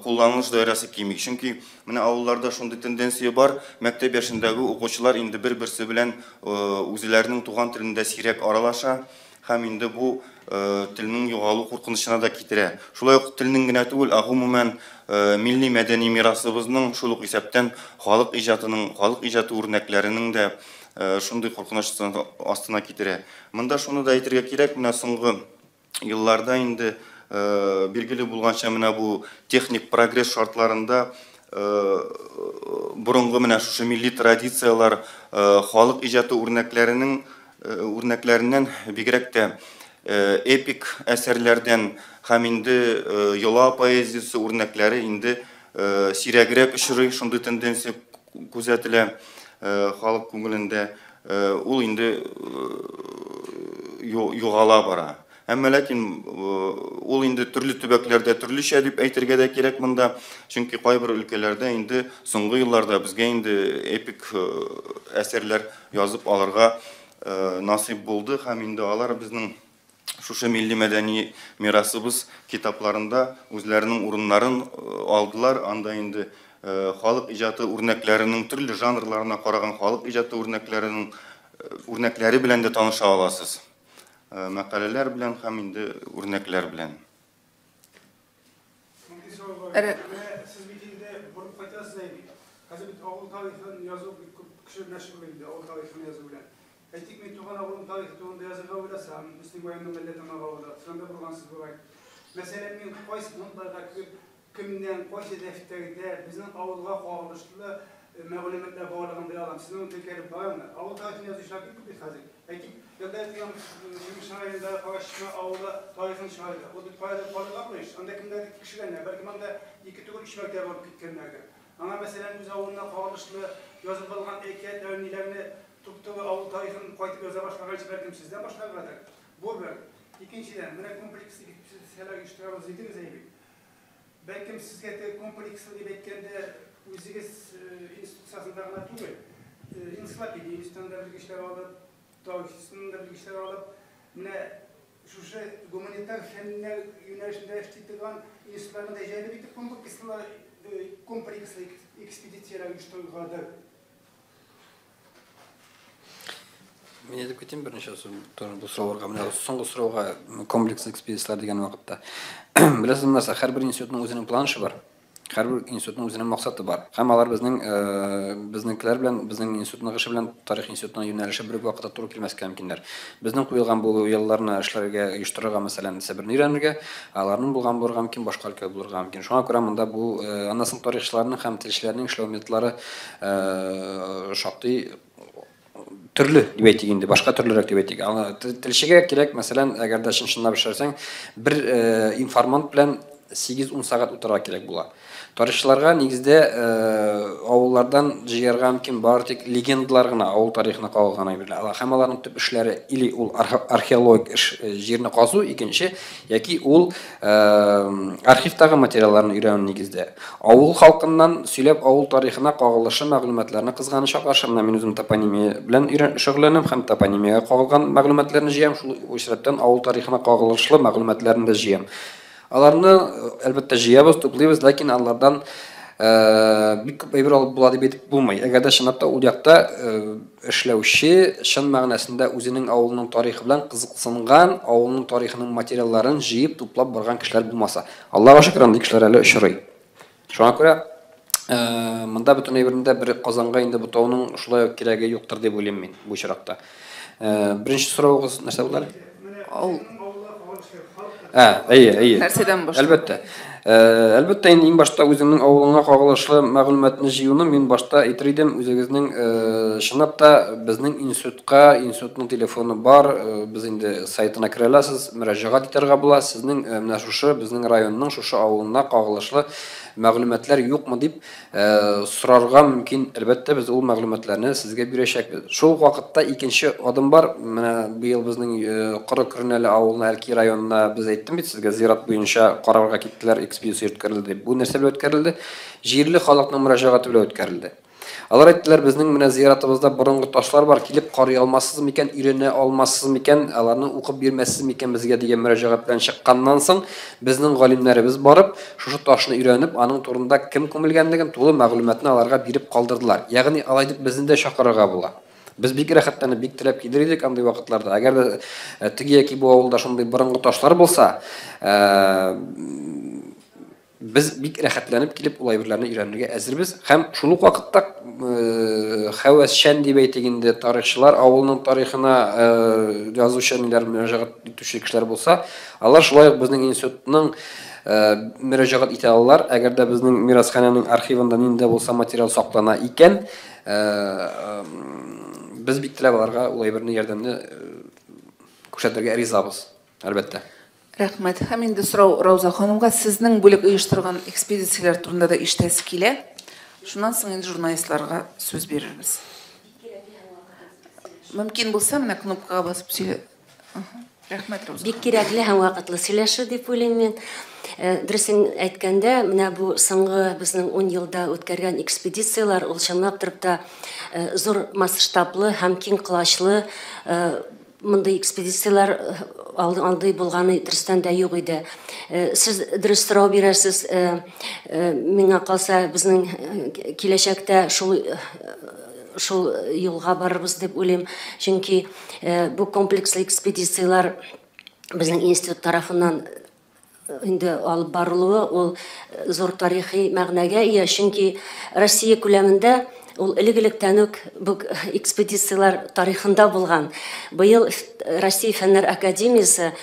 кулланылыш даирәсе кими. Чөнки менә авылларда шундый тенденция бар, мәктәп яшендәге укучылар инде бер-берсе белән үзләренең туган телендә сирәк аралаша һәм инде бу телнең югалу куркынычына да китерә. Шулай ук телнең генә түгел, ә гомумән милли мәдәни мирасыбызның, шул ук исәптән халык иҗатының, халык иҗаты үрнәкләренең дә шундый куркыныч астына китерә. Монда шуны да әйтергә кирәк, менә соңгы елларда инде билгеле булганча менә бу техник прогресс шартларында борынгы менә шушы милли традицияләр, халык иҗаты үрнәкләренең үрнәкләреннән бигрәк тә эпик әсәрләрдән һәм инде йола поэзиясе үрнәкләре инде сирәгрәк очрый, шундый тенденция күзәтелә халык күңелендә, ул инде югала бара. Әмма ләкин ул инде төрле төбәкләрдә төрлечә дип әйтергә дә кирәк монда, чөнки кайбер өлкәләрдә инде соңгы елларда безгә инде эпик әсәрләр язып алырга насыйп булды һәм инде алар безнең шушы милли мәдәни мирасыбыз китапларында үзләренең урыннарын алдылар. Анда инде халык иҗаты үрнәкләренең төрле жанрларына караган халык иҗаты үрнәкләренең үрнәкләре белән дә таныша аласыз. Мәкаләләр белән һәм инде үрнәкләр белән. Сез бит инде борып кайтасыз бит. Хәзер бит авыл тарихын язу бик күп кеше мәшгуль инде авыл тарихын язу белән. Әйтик, мин туган авылым тарихы турында язырга уйласам, Мөслим районының Мәлләтамак авылы, шунда булгансыз бугай. Мәсәлән, мин кайсы фондларга кереп, кемнән, кайсы дәфтәрдә безнең авылга кагылышлы мәгълүматлар барлыгын белә алам. Сезнең теркәлеп барамы? Авыл тарихын язучылар бик күп бит хәзер. Әйтик, елда Чемершән районында Карачишмә авылы тарихын чыгарды. Ул бит каядыр калырга эш. Анда кемнәрдер кешеләрне, бәлкем анда ике түгел, өч мәртәбә барып киткәннәрдер. Аңа мәсәлән, үз авылына кагылышлы язып алган әкиятләр, ниләрне туп-туры авыл тарихын кайтып яза башлаганчы бәлкем сездән башларгадыр. Бу бер. Икенчедән, менә комплекслы экспедицияләр оештырабыз дидегез әй бит. Бәлкем сезгә те комплекслы дип әйткәндә үзегез институт гына түгел, энциклопедия институтында белгечләр алып, тарих институтында белгечләр алып, менә шушы гуманитар фәннәр юнәлешендә эшли торган институтларны да җәлеп итеп комплекслы экспедицияләр оештырыргадыр. Мин әйтеп китим берничә сүз бу сорауларга. Менә соңгы сорауга комплекслы экспедицияләр дигән вакытта. Беләсезме нәрсә, һәрбер институтның үзенең планышы бар. Һәрбер институтның үзенең максаты бар. Һәм алар безнең безнекеләр белән, безнең институтның эше белән тарих институтының юнәлеше бер үк вакытта туры килмәскә мөмкиннәр. Безнең куелган бу елларны эшләргә, оештырырга, мәсәлән, Себерне өйрәнергә, аларның булган булырга мөмкин, башка өлкә булырга мөмкин. Шуңа күрә монда бу аннан соң тарихчыларның һәм телчеләрнең эшләү методлары шактый төрле дип әйтик инде, башка төрлерәк дип әйтик. Аны телчегә кирәк, мәсәлән, әгәр дә чын-чынлап эшләсәң, бер информант белән 8-10 сәгать утырырга кирәк була. Тарихчыларга нигездә авыллардан җыярга мөмкин бары тик легендалар гына, авыл тарихына кагылган әйберләр. Һәм аларның төп эшләре или ул археологик эш, җирне казу, икенче, яки ул архивтагы материалларны өйрәнү нигездә. Авыл халкыннан сөйләп авыл тарихына кагылышы мәгълүматларны кызганычка каршы, менә мин үзем топонимия белән шөгыльләнәм һәм топонимиягә кагылган мәгълүматларны җыям, шул исәптән авыл тарихына кагылышлы мәгълүматларны да җыям. Аларны әлбәттә җыябыз, туплыйбыз, ләкин алардан бик күп әйбер алып була дип әйтеп булмый. Әгәр дә чынлап та ул якта эшләүче чын мәгънәсендә үзенең авылының тарихы белән кызыксынган, авылның тарихының материалларын җыеп, туплап барган кешеләр булмаса. Аллага шөкер, андый кешеләр әле очрый. Шуңа күрә монда бөтен әйберне дә бер Казанга инде бутауның шулай ук кирәге юктыр дип уйлыйм мин бу очракта. Беренче соравыгыз нәрсә булды әле? Авыл. Әйе, әйе. Нәрсәдән башлап? Әлбәттә. Әлбәттә, инде иң башта үзеңнең авылыңа кагылышлы мәгълүматны җыюны мин башта әйтер идем, үзегезнең чынлап та безнең институтка, институтның телефоны бар, без инде сайтына керә аласыз, мөрәҗәгать итәргә була. Сезнең менә шушы безнең районның шушы авылына кагылышлы мәгълүматлар юкмы дип сорарга мөмкин. Әлбәттә, без ул мәгълүматларны сезгә бирәчәкбез. Шул ук вакытта икенче адым бар. Менә быел безнең Коры Көрнәле авылына, Әлки районына, без әйттем бит сезгә, зират буенча карарга киттеләр, экспедиция үткәрелде дип. Бу нәрсә белән үткәрелде? Җирле халыкның мөрәҗәгате белән үткәрелде. Алар әйттеләр, безнең менә зиратыбызда борынгы ташлар бар, килеп карый алмассыз микән, өйрәнә алмассыз микән, аларны укып бирмәссез микән безгә дигән мөрәҗәгать белән чыкканнан соң, безнең галимнәребез барып, шушы ташны өйрәнеп, аның турында кем күмелгәнлеген тулы мәгълүматны аларга биреп калдырдылар. Ягъни алай дип безне дә чакырырга була. Без бик рәхәтләнеп, бик теләп килер идек андый вакытларда. Әгәр дә теге яки бу авылда шундый борынгы ташлар булса, без бик рәхәтләнеп килеп ул әйберләрне өйрәнергә әзербез. Һәм шул ук вакытта хәвәсчән дип әйтик инде, тарихчылар, авылның тарихына язучы ниләр мөрәҗәгать итүче кешеләр булса, алар шулай ук безнең институтның мөрәҗәгать итә алалар. Әгәр дә безнең мирасханәнең архивында нинди булса материал саклана икән, без бик теләп аларга ул әйберне, ярдәмне күрсәтергә ризабыз, әлбәттә. Рәхмәт. Һәм инде сорау Рауза ханымга, сезнең бүлек оештырган экспедицияләр турында да ишетәсе килә. Шуннан соң инде журналистларга сүз бирербез. Мөмкин булса, менә кнопкага басып сөйлә. Рәхмәт, Рауза. Бик кирәкле һәм вакытлы сөйләшү дип уйлыйм мин. Дөресен әйткәндә, менә бу соңгы безнең 10 елда үткәргән экспедицияләр ул чынлап торып та зур масштаблы һәм киң колачлы мондый экспедицияләр андый булганы дөрестән дә юк иде. Сез дөрес сорау бирәсез, миңа калса, безнең киләчәктә шул юлга барырбыз дип уйлыйм. Чөнки бу комплекслы экспедицияләр безнең институт тарафыннан инде алып барылуы ул зур тарихи мәгънәгә ия, чөнки Россия күләмендә ул элек-электән үк бу экспедицияләр тарихында булган. Быел Россия Фәннәр академиясе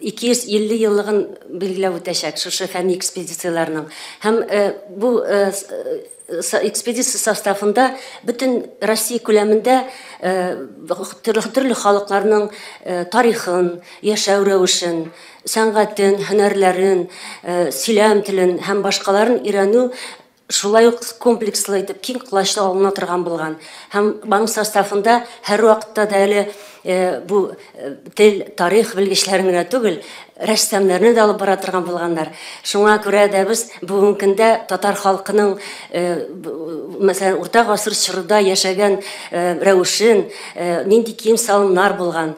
250 еллыгын билгеләп үтәчәк шушы фәнни экспедицияләрнең. Һәм бу экспедиция составында бөтен Россия күләмендә төрле халыкларның тарихын, яшәү рәвешен, сәнгатен, һөнәрләрен, сөйләм телен һәм башкаларын өйрәнү шулай ук комплекслы итеп киң колачлы алына торган булган. Һәм аның составында һәр вакытта да әле бу тел, тарих белгечләрен генә түгел, рәссамнарны да алып бара торган булганнар. Шуңа күрә дә без бүгенге көндә татар халкының, мәсәлән, урта гасыр чорында яшәгән рәвешен, нинди кием-салымнар булган,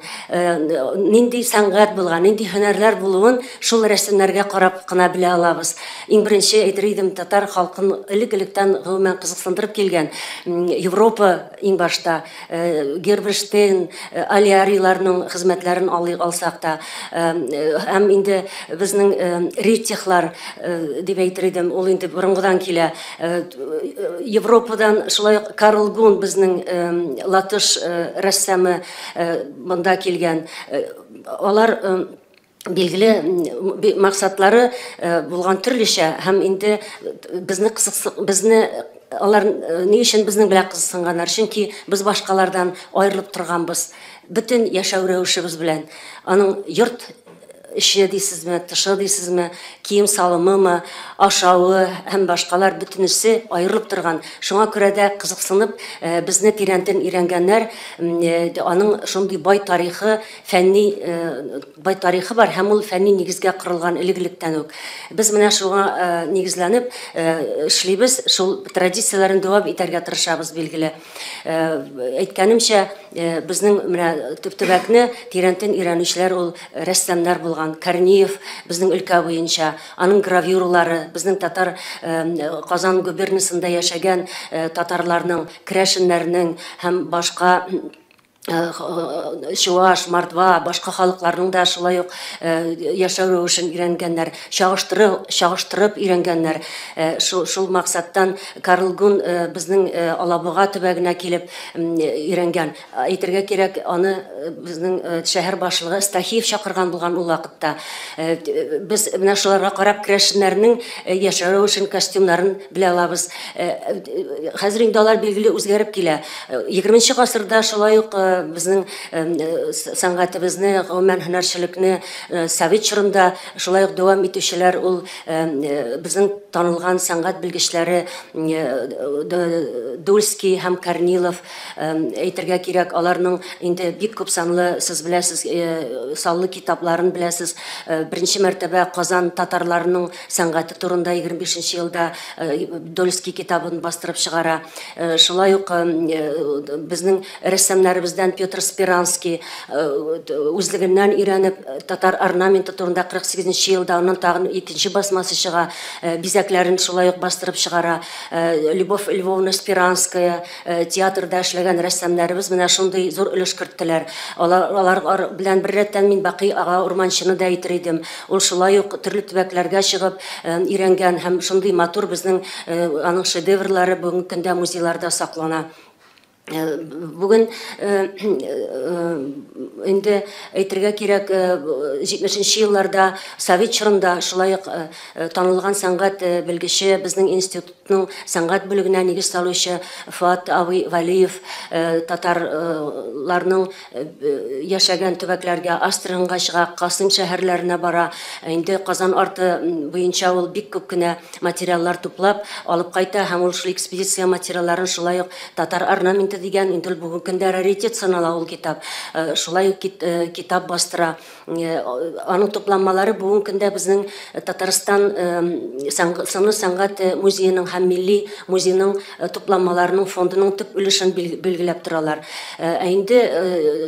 нинди сәнгать булган, нинди һөнәрләр булуын шул рәссамнарга карап кына белә алабыз. Иң беренче әйтер идем, татар халкын элек-электән гомумән кызыксындырып килгән Европа иң башта Герберштейн, Алиариларның хезмәтләрен алсак та, һәм инде безнең Риттихлар дип әйтер идем, ул инде борынгыдан килә. Европадан шулай ук Карл Гун безнең латыш рәссамы монда килгән. Алар билгеле максатлары булган төрлечә, һәм инде безне алар ни өчен безнең белән кызыксынганнар? Чөнки без башкалардан аерылып торганбыз. Бөтен яшәү рәвешебез белән. Аның йорт эче дисезме, тышы дисезме, кием-салымымы, ашавы һәм башкалар бөтенесе аерылып торган. Шуңа күрә дә кызыксынып, безне тирәнтен өйрәнгәннәр, аның шундый бай тарихы, фәнни бай тарихы бар һәм ул фәнни нигезгә корылган элек-электән үк. Без менә шуңа нигезләнеп эшлибез, шул традицияләрен дәвам итәргә тырышабыз, билгеле. Әйткәнемчә, безнең менә төп төбәкне тирәнтен өйрәнүчеләр ул рәссамнар булган. Корнеев безнең өлкә буенча, аның гравюралары безнең татар Казан губернасында яшәгән татарларның, керәшеннәрнең һәм башка чуаш, мордва, башка халыкларның да шулай ук яшәү рәвешен өйрәнгәннәр, чагыштырып өйрәнгәннәр. Шул максаттан Карл Гун безнең Алабуга төбәгенә килеп өйрәнгән. Әйтергә кирәк, аны безнең шәһәр башлыгы Стахиев чакырган булган ул вакытта. Без менә шуларга карап керәшеннәрнең яшәү рәвешен, костюмнарын белә алабыз. Хәзер инде алар билгеле үзгәреп килә. 20 гасырда шулай ук безнең сәнгатебезне, гомумән һөнәрчелекне совет чорында шулай ук дәвам итүчеләр, ул безнең танылган сәнгать белгечләре Дульский һәм Корнилов, әйтергә кирәк, аларның инде бик күп санлы, сез беләсез, саллы китапларын беләсез. Беренче мәртәбә Казан татарларының сәнгате турында 25 елда Дольский китабын бастырып чыгара. Шулай ук безнең рәссамнарыбыздан Петр Спиранский үзлегеннән өйрәнеп татар орнаменты турында 48 елда аннан тагын икенче басмасы чыга, бизәкләрен шулай ук бастырып чыгара. Любовь Львовна Спиранская, театрда эшләгән рәссамнарыбыз менә шундый зур өлеш керттеләр. Алар белән беррәттән мин Бакый ага Урманчыны да әйтер идем. Ул шулай ук төрле төбәкләргә чыгып өйрәнгән һәм шундый матур безнең аның шедеврлары бүгенге көндә музейларда саклана. Бүген инде әйтергә кирәк, 70 елларда совет чорында шулай ук танылган сәнгать белгече, безнең институтның сәнгать бүлегенә нигез салучы Фуат абый Валиев татарларның яшәгән төбәкләргә, Астраханьга чыга, Касым шәһәрләренә бара. Инде Казан арты буенча ул бик күп кенә материаллар туплап алып кайта һәм ул шул экспедиция материалларын шулай ук татар орнаменты дигән, инде бүгенге көндә раритет санала ул китап, шулай ук китап бастыра. Аның тупланмалары бүгенге көндә безнең Татарстан сынлы сәнгать музееның һәм милли музейның тупланмаларының фондының төп өлешен билгеләп торалар. Ә инде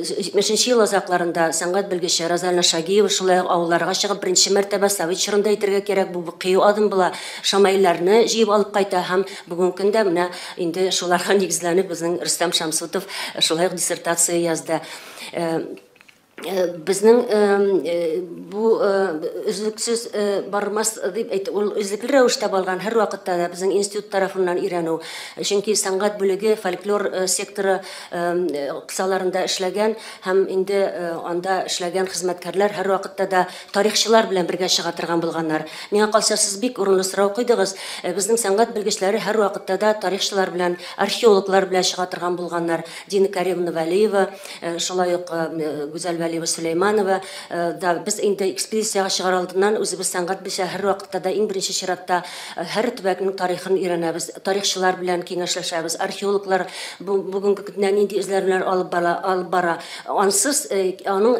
70 ел азакларында сәнгать белгече Розалина Шагиева шулай ук авылларга чыгып беренче мәртәбә совет чорында, әйтергә кирәк, бу кыю адым була, шамаилләрне җыеп алып кайта һәм бүгенге көндә менә инде шуларга нигезләнеп безнең Рөстәм Шәмсутов шулай ук диссертация язды. Безнең бу өзлексез бармас дип әйт, ул өзлекле рәвештә барган һәрвакытта да безнең институт тарафыннан өйрәнү. Чөнки сәнгать бүлеге фольклор секторы кысаларында эшләгән һәм инде анда эшләгән хезмәткәрләр һәрвакытта да тарихчылар белән бергә чыга торган булганнар. Миңа калса, сез бик урынлы сорау куйдыгыз. Безнең сәнгать белгечләре һәрвакытта да тарихчылар белән, археологлар белән чыга торган булганнар. Дина Каримовна Вәлиева, шулай ук Гүзәл Вәлиева Сөләйманова да. Без инде экспедициягә чыгар алдыннан үзебез сәнгать белгече һәрвакытта да иң беренче чиратта һәр төбәкнең тарихын өйрәнәбез, тарихчылар белән киңәшләшәбез, археологлар бүгенге көндә нинди эзләнүләр алып бара. Ансыз аның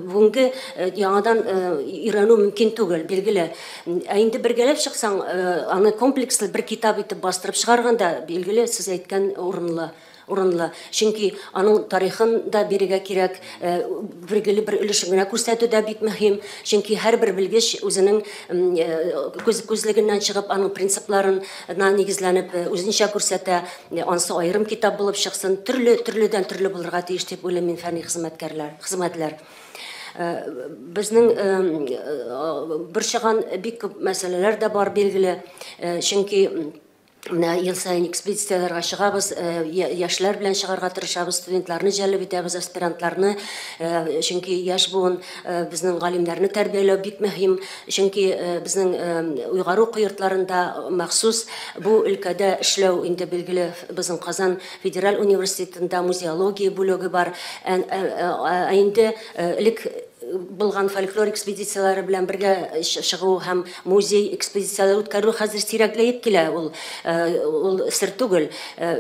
бүгенге яңадан өйрәнү мөмкин түгел, билгеле. Ә инде бергәләп чыксаң, аны комплекслы бер китап итеп бастырып чыгарганда, билгеле, сез әйткән урынлы. Чөнки аның тарихын да бирергә кирәк, билгеле бер өлешен генә күрсәтү дә бик мөһим. Чөнки һәрбер белгеч үзенең күзлегеннән чыгып, аның принципларына нигезләнеп, үзенчә күрсәтә. Ансы аерым китап булып чыксын, төрледән төрле булырга тиеш дип уйлыйм мин фәнни хезмәтләр. Безнең борчыган бик күп мәсьәләләр дә бар, билгеле. Чөнки менә ел саен экспедицияләргә чыгабыз, яшьләр белән чыгарга тырышабыз, студентларны җәлеп итәбез, аспирантларны, чөнки яшь буын безнең галимнәрне тәрбияләү бик мөһим, чөнки безнең уйгару уку йортларында махсус бу өлкәдә эшләү инде билгеле, безнең Казан федераль университетында музеология бүлеге бар. Ә инде элек булган фольклор экспедицияләре белән бергә чыгу һәм музей экспедицияләре үткәрү хәзер сирәкләеп килә, ул сер түгел.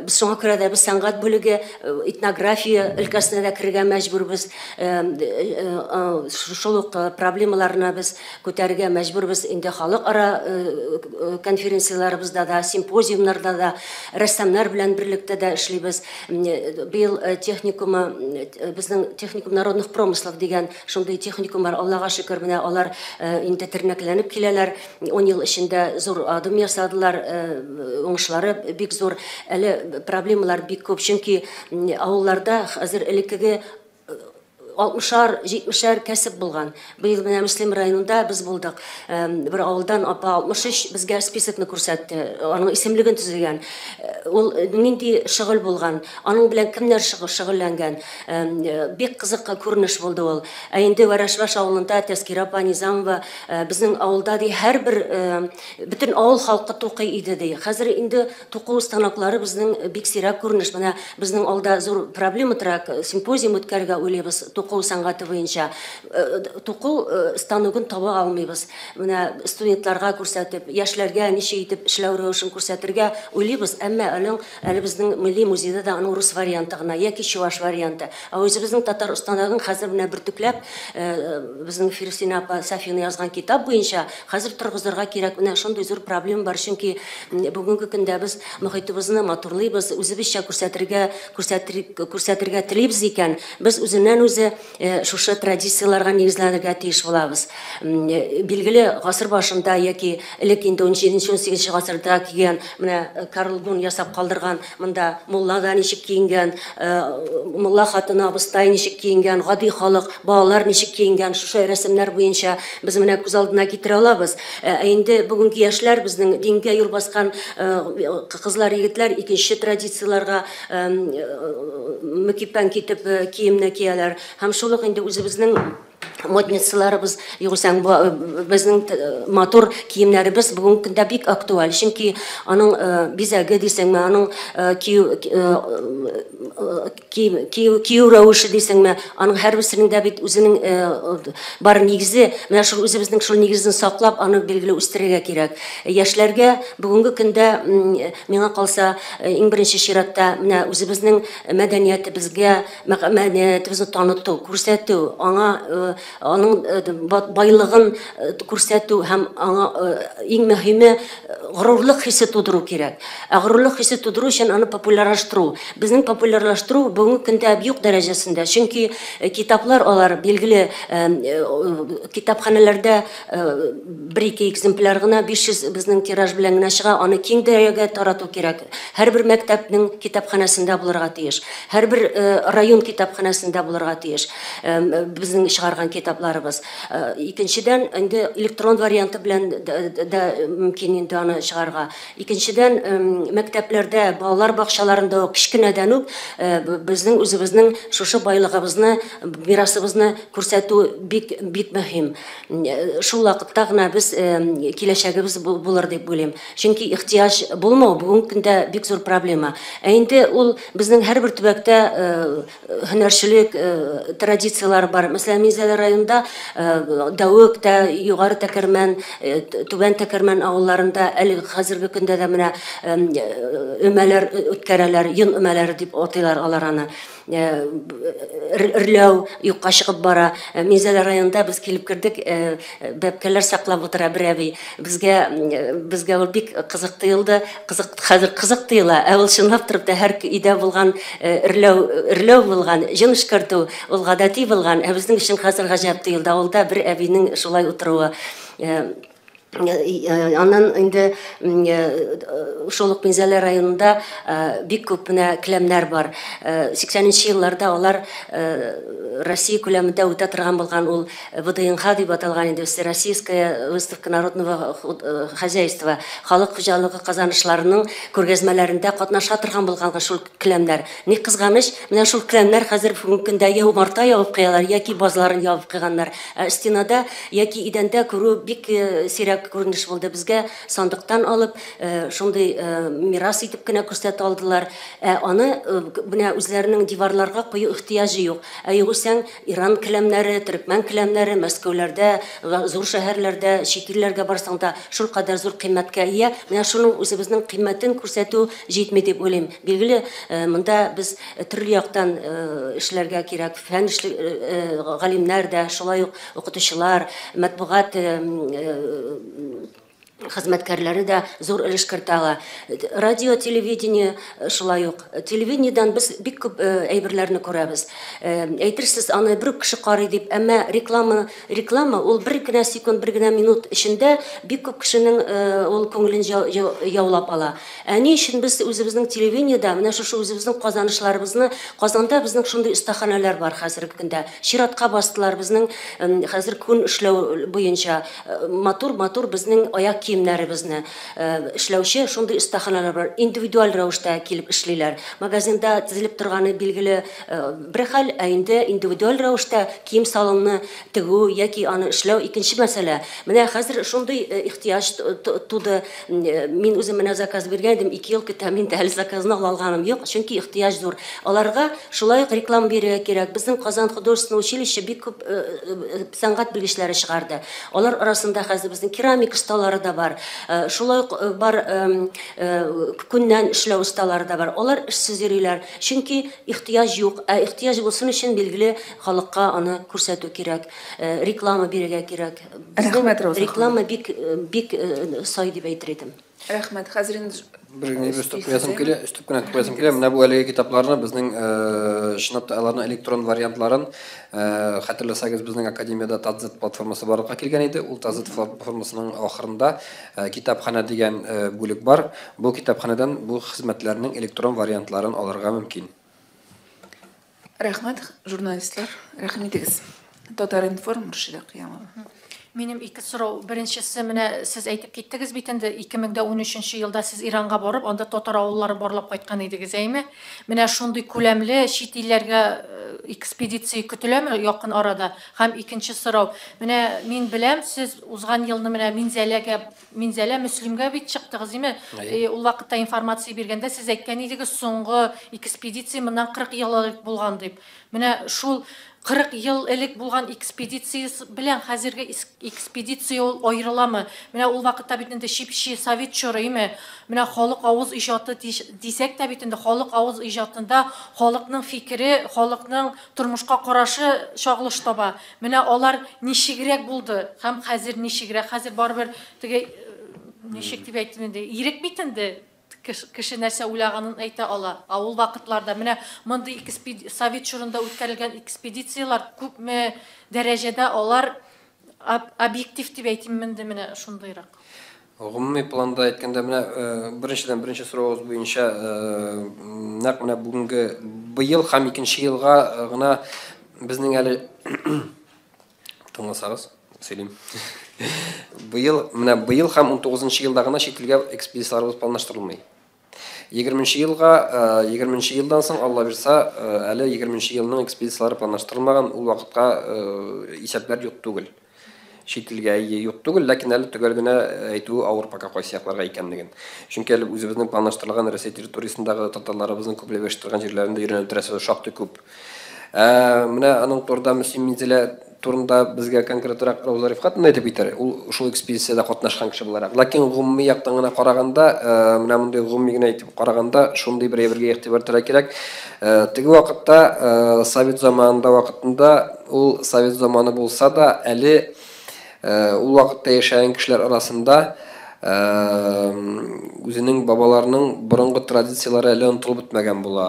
Без шуңа күрә дә без сәнгать бүлеге этнография өлкәсенә дә керергә мәҗбүрбез. Шул ук проблемаларны без күтәрергә мәҗбүрбез. Инде халыкара конференцияләребездә дә, симпозиумнарда да, рәссамнар белән берлектә дә эшлибез. Быел техникумы, безнең техникум народных промыслов дигән шундый техникум бар, Аллага шөкер, менә алар инде тернәкләнеп киләләр. 10 ел эчендә зур адым ясадылар, уңышлары бик зур. Әле проблемалар бик күп, чөнки авылларда хәзер элеккеге 60-шар, 70-шәр кәсеп булган. Быел менә Мөслим районында без булдык. Бер авылдан апа 63 безгә списокны күрсәтте. Аның исемлеген төзегән. Ул нинди шөгыль булган, аның белән кемнәр шөгыльләнгән. Бик кызык күренеш булды ул. Ә инде Вәрәшбаш авылында Тәскирә апа Низамова безнең авылда ди һәрбер бөтен авыл халкы тукый иде ди. Хәзер инде туку станоклары безнең бик сирәк күренеш. Менә безнең алда зур проблема тора, симпозиум үткәрергә уйлыйбыз туку сәнгате буенча. Туку станогын таба алмыйбыз. Менә студентларга күрсәтеп, яшьләргә ничек итеп эшләү рәвешен күрсәтергә уйлыйбыз, әмма аның әле безнең милли музейда да аның рус варианты гына яки чуваш варианты. Ә үзебезнең татар станогын хәзер менә бөртекләп безнең Фирсина апа Сафина язган китап буенча хәзер торгызырга кирәк. Менә шундый зур проблема бар, чөнки бүгенге көндә без мохитыбызны матурлыйбыз, үзебезчә күрсәтергә күрсәтергә телибез икән, без үзеннән үзе шушы традицияләргә нигезләнергә тиеш булабыз. Билгеле, гасыр башында яки элек инде 17-18 гасырда кигән, менә Карл Гун ясап калдырган, монда мулла да ничек киенгән, мулла хатыны абыстай ничек киенгән, гади халык, балалар ничек киенгән, шушы рәсемнәр буенча без менә күз алдына китерә алабыз. Ә инде бүгенге яшьләр безнең дингә юл баскан кызлар, егетләр икенче традицияләргә мөкиббән китеп киемне кияләр. Һәм шул ук инде үзебезнең модницаларыбыз, югыйсә безнең матур киемнәребез бүгенге көндә бик актуаль. Чөнки аның бизәге дисеңме, аның кию рәвеше дисеңме, аның һәрберсенең дә бит үзенең бар нигезе. Менә шул үзебезнең шул нигезен саклап, аны билгеле үстерергә кирәк. Яшьләргә бүгенге көндә, миңа калса, иң беренче чиратта менә үзебезнең мәдәниятебезгә, мәдәниятебезне таныту, күрсәтү, аңа аның байлыгын күрсәтү һәм аңа иң мөһиме горурлык хисе тудыру кирәк. Ә горурлык хисе тудыру өчен аны популярлаштыру. Безнең популярлаштыру бүгенге көндә юк дәрәҗәсендә. Чөнки китаплар алар билгеле китапханәләрдә бер-ике экземпляр гына 500 безнең тираж белән генә чыга, аны киң даирәгә тарату кирәк. Һәрбер мәктәпнең китапханәсендә булырга тиеш. Һәрбер район китапханәсендә булырга тиеш. Безнең чыгарган китапларыбыз. Икенчедән, инде электрон варианты белән дә мөмкин инде аны чыгарга. Икенчедән, мәктәпләрдә, балалар бакчаларында ук кечкенәдән үк безнең үзебезнең шушы байлыгыбызны, мирасыбызны күрсәтү бик бик мөһим. Шул вакытта гына без киләчәгебез булыр дип уйлыйм. Чөнки ихтыяҗ булмау бүгенге көндә бик зур проблема. Ә инде ул безнең һәрбер төбәктә һөнәрчелек традицияләре бар. Мәсәлән, Минзәлә районында Дәвек тә, Югары Тәкәрмән, Түбән Тәкәрмән авылларында әле хәзерге көндә дә менә өмәләр үткәрәләр, йон өмәләре дип атыйлар алар аны. Эрләү юкка чыгып бара. Минзәлә районында без килеп кердек, бәбкәләр саклап утыра бер әби. Безгә ул бик кызык тоелды. Кызык, хәзер кызык тоела. Ә ул чынлап торып та һәр өйдә булган эрләү булган, җен эшкәртү ул гадәти булган. Ә безнең өчен хәзер гаҗәп тоелды. Авылда бер әбинең шулай утыруы. Аннан инде шул ук Минзәлә районында бик күп менә келәмнәр бар. 80 елларда алар Россия күләмендә үтә торган булган ул ВДНХ дип аталган инде Всероссийская выставка народного хозяйства, халык хуҗалыгы казанышларының күргәзмәләрендә катнаша торган булган шул келәмнәр. Ни кызганыч, менә шул келәмнәр хәзер бүгенге көндә я умарта ябып куялар, яки базларын ябып куйганнар. Стенада яки идәндә күрү бик сирәк күренеш булды. Безгә сандыктан алып, шундый мирас итеп кенә күрсәтә алдылар. Аны менә үзләренең диварларга кую ихтыяҗы юк. Ә югыйсәң, Иран келәмнәре, төркмән келәмнәре Мәскәүләрдә, зур шәһәрләрдә, чит илләргә барсаң да шул кадәр зур кыйммәткә ия. Менә шуның үзебезнең кыйммәтен күрсәтү җитми дип уйлыйм. Билгеле, монда без төрле яктан эшләргә кирәк. Фән галимнәр дә, шулай ук укытучылар, матбугат Хезмәткәрләре дә зур өлеш кертә ала. Радио, телевидение шулай ук. Телевидениедән без бик күп әйберләрне күрәбез. Әйтерсез, аны бер үк кеше карый дип, әмма реклама ул бер генә секунд, бер генә минут эчендә бик күп кешенең ул күңелен яулап ала. Ә ни өчен без үзебезнең телевидениедә менә шушы үзебезнең казанышларыбызны, Казанда безнең шундый остаханәләр бар хәзерге көндә. Чиратка бастылар безнең хәзер күн эшләү буенча матур-матур безнең аяк киемнәребезне эшләүче шундый остаханәләр бар. Индивидуаль рәвештә килеп эшлиләр. Магазинда тезелеп торганы билгеле бер хәл, ә инде индивидуаль рәвештә кием-салымны тегү яки аны эшләү икенче мәсьәлә. Менә хәзер шундый ихтыяҗ туды. Мин үзем менә заказ биргән идем, 2 ел көтәм, инде әле заказны ала алганым юк, чөнки ихтыяҗ зур. Аларга шулай ук реклама бирергә кирәк. Безнең Казан художественный училище бик күп сәнгать белгечләре чыгарды. Алар арасында хәзер безнең керамик осталары да бар. Шулай ук бар күннән эшләү осталары да бар. Алар эшсез йөриләр, чөнки ихтыяҗ юк. Ә ихтыяҗ булсын өчен, билгеле, халыкка аны күрсәтү кирәк, реклама бирергә кирәк. Рәхмәт, Рауза ханым. Реклама бик бик сай дип әйтер идем. Рәхмәт. Хәзер инде Бер генә әйбер өстәп куясым килә, өстәп кенә куясым килә. Менә бу әлеге китапларны безнең чынлап та аларның электрон вариантларын, хәтерләсәгез, безнең академиядә Татзет платформасы барлыкка килгән иде. Ул Татзет платформасының ахырында китапханә дигән бүлек бар. Бу китапханәдән бу хезмәтләрнең электрон вариантларын алырга мөмкин. Рәхмәт, журналистлар, рәхим итегез. Татар-информ, Мөршидә Кыямова. Минем ике сорау. Беренчесе, менә сез әйтеп киттегез бит инде, 2013 елда сез Иранга барып, анда татар авыллары барлап кайткан идегез, әйме? Менә шундый күләмле чит илләргә экспедиция көтеләме якын арада? Һәм икенче сорау. Менә мин беләм, сез узган елны менә Минзәләгә, Минзәлә Мөслимгә бит чыктыгыз, әйме? Ул вакытта информация биргәндә сез әйткән идегез, соңгы экспедиция моннан 40 ел элек булган дип. Менә шул 40 ел элек булган экспедиция белән хәзерге экспедиция ул аерыламы? Менә ул вакытта бит инде чип-чи совет чоры, име? Менә халык авыз иҗаты дисәк тә бит инде, халык авыз иҗатында халыкның фикере, халыкның тормышка карашы чагылыш таба. Менә алар ничегрәк булды һәм хәзер ничегрәк? Хәзер барыбер теге, ничек дип әйтим инде, ирек бит инде, кеше нәрсә уйлаганын әйтә ала. Ә ул вакытларда менә мондый совет чорында үткәрелгән экспедицияләр күпме дәрәҗәдә алар объектив дип әйтим инде, менә шундыйрак. Гомуми планда әйткәндә, менә беренчедән, беренче соравыбыз буенча, нәкъ менә бүгенге быел һәм икенче елга гына безнең әле, тыңласагыз, сөйлим. Быел, менә быел һәм 19 елда гына чит илгә экспедицияләребез планлаштырылмый. 20 елга, 20 елдан соң, Алла бирса, әле 20 елның экспедицияләре планлаштырылмаган, ул вакытка исәпләр юк түгел. Чит илгә юк түгел, ләкин әле төгәл генә әйтүе авыр пока кайсы якларга икәнлеген. Чөнки әле үзебезнең планлаштырылган Россия территориясендәге татарларыбызның күпләп яши торган җирләрендә өйрәнеп торасы шактый күп. Менә аның турында, Мөслим Минзәлә турында безгә конкретрак Рауза Рифкатовна әйтеп китәр. Ул шул экспедициядә катнашкан кеше буларак. Ләкин гомуми яктан гына караганда, менә мондый гомуми генә әйтеп караганда, шундый бер әйбергә игътибар итәргә кирәк. Теге вакытта, совет заманында вакытында, ул совет заманы булса да, әле ул вакытта яшәгән кешеләр арасында үзенең бабаларының борынгы традицияләре әле онытылып бетмәгән була.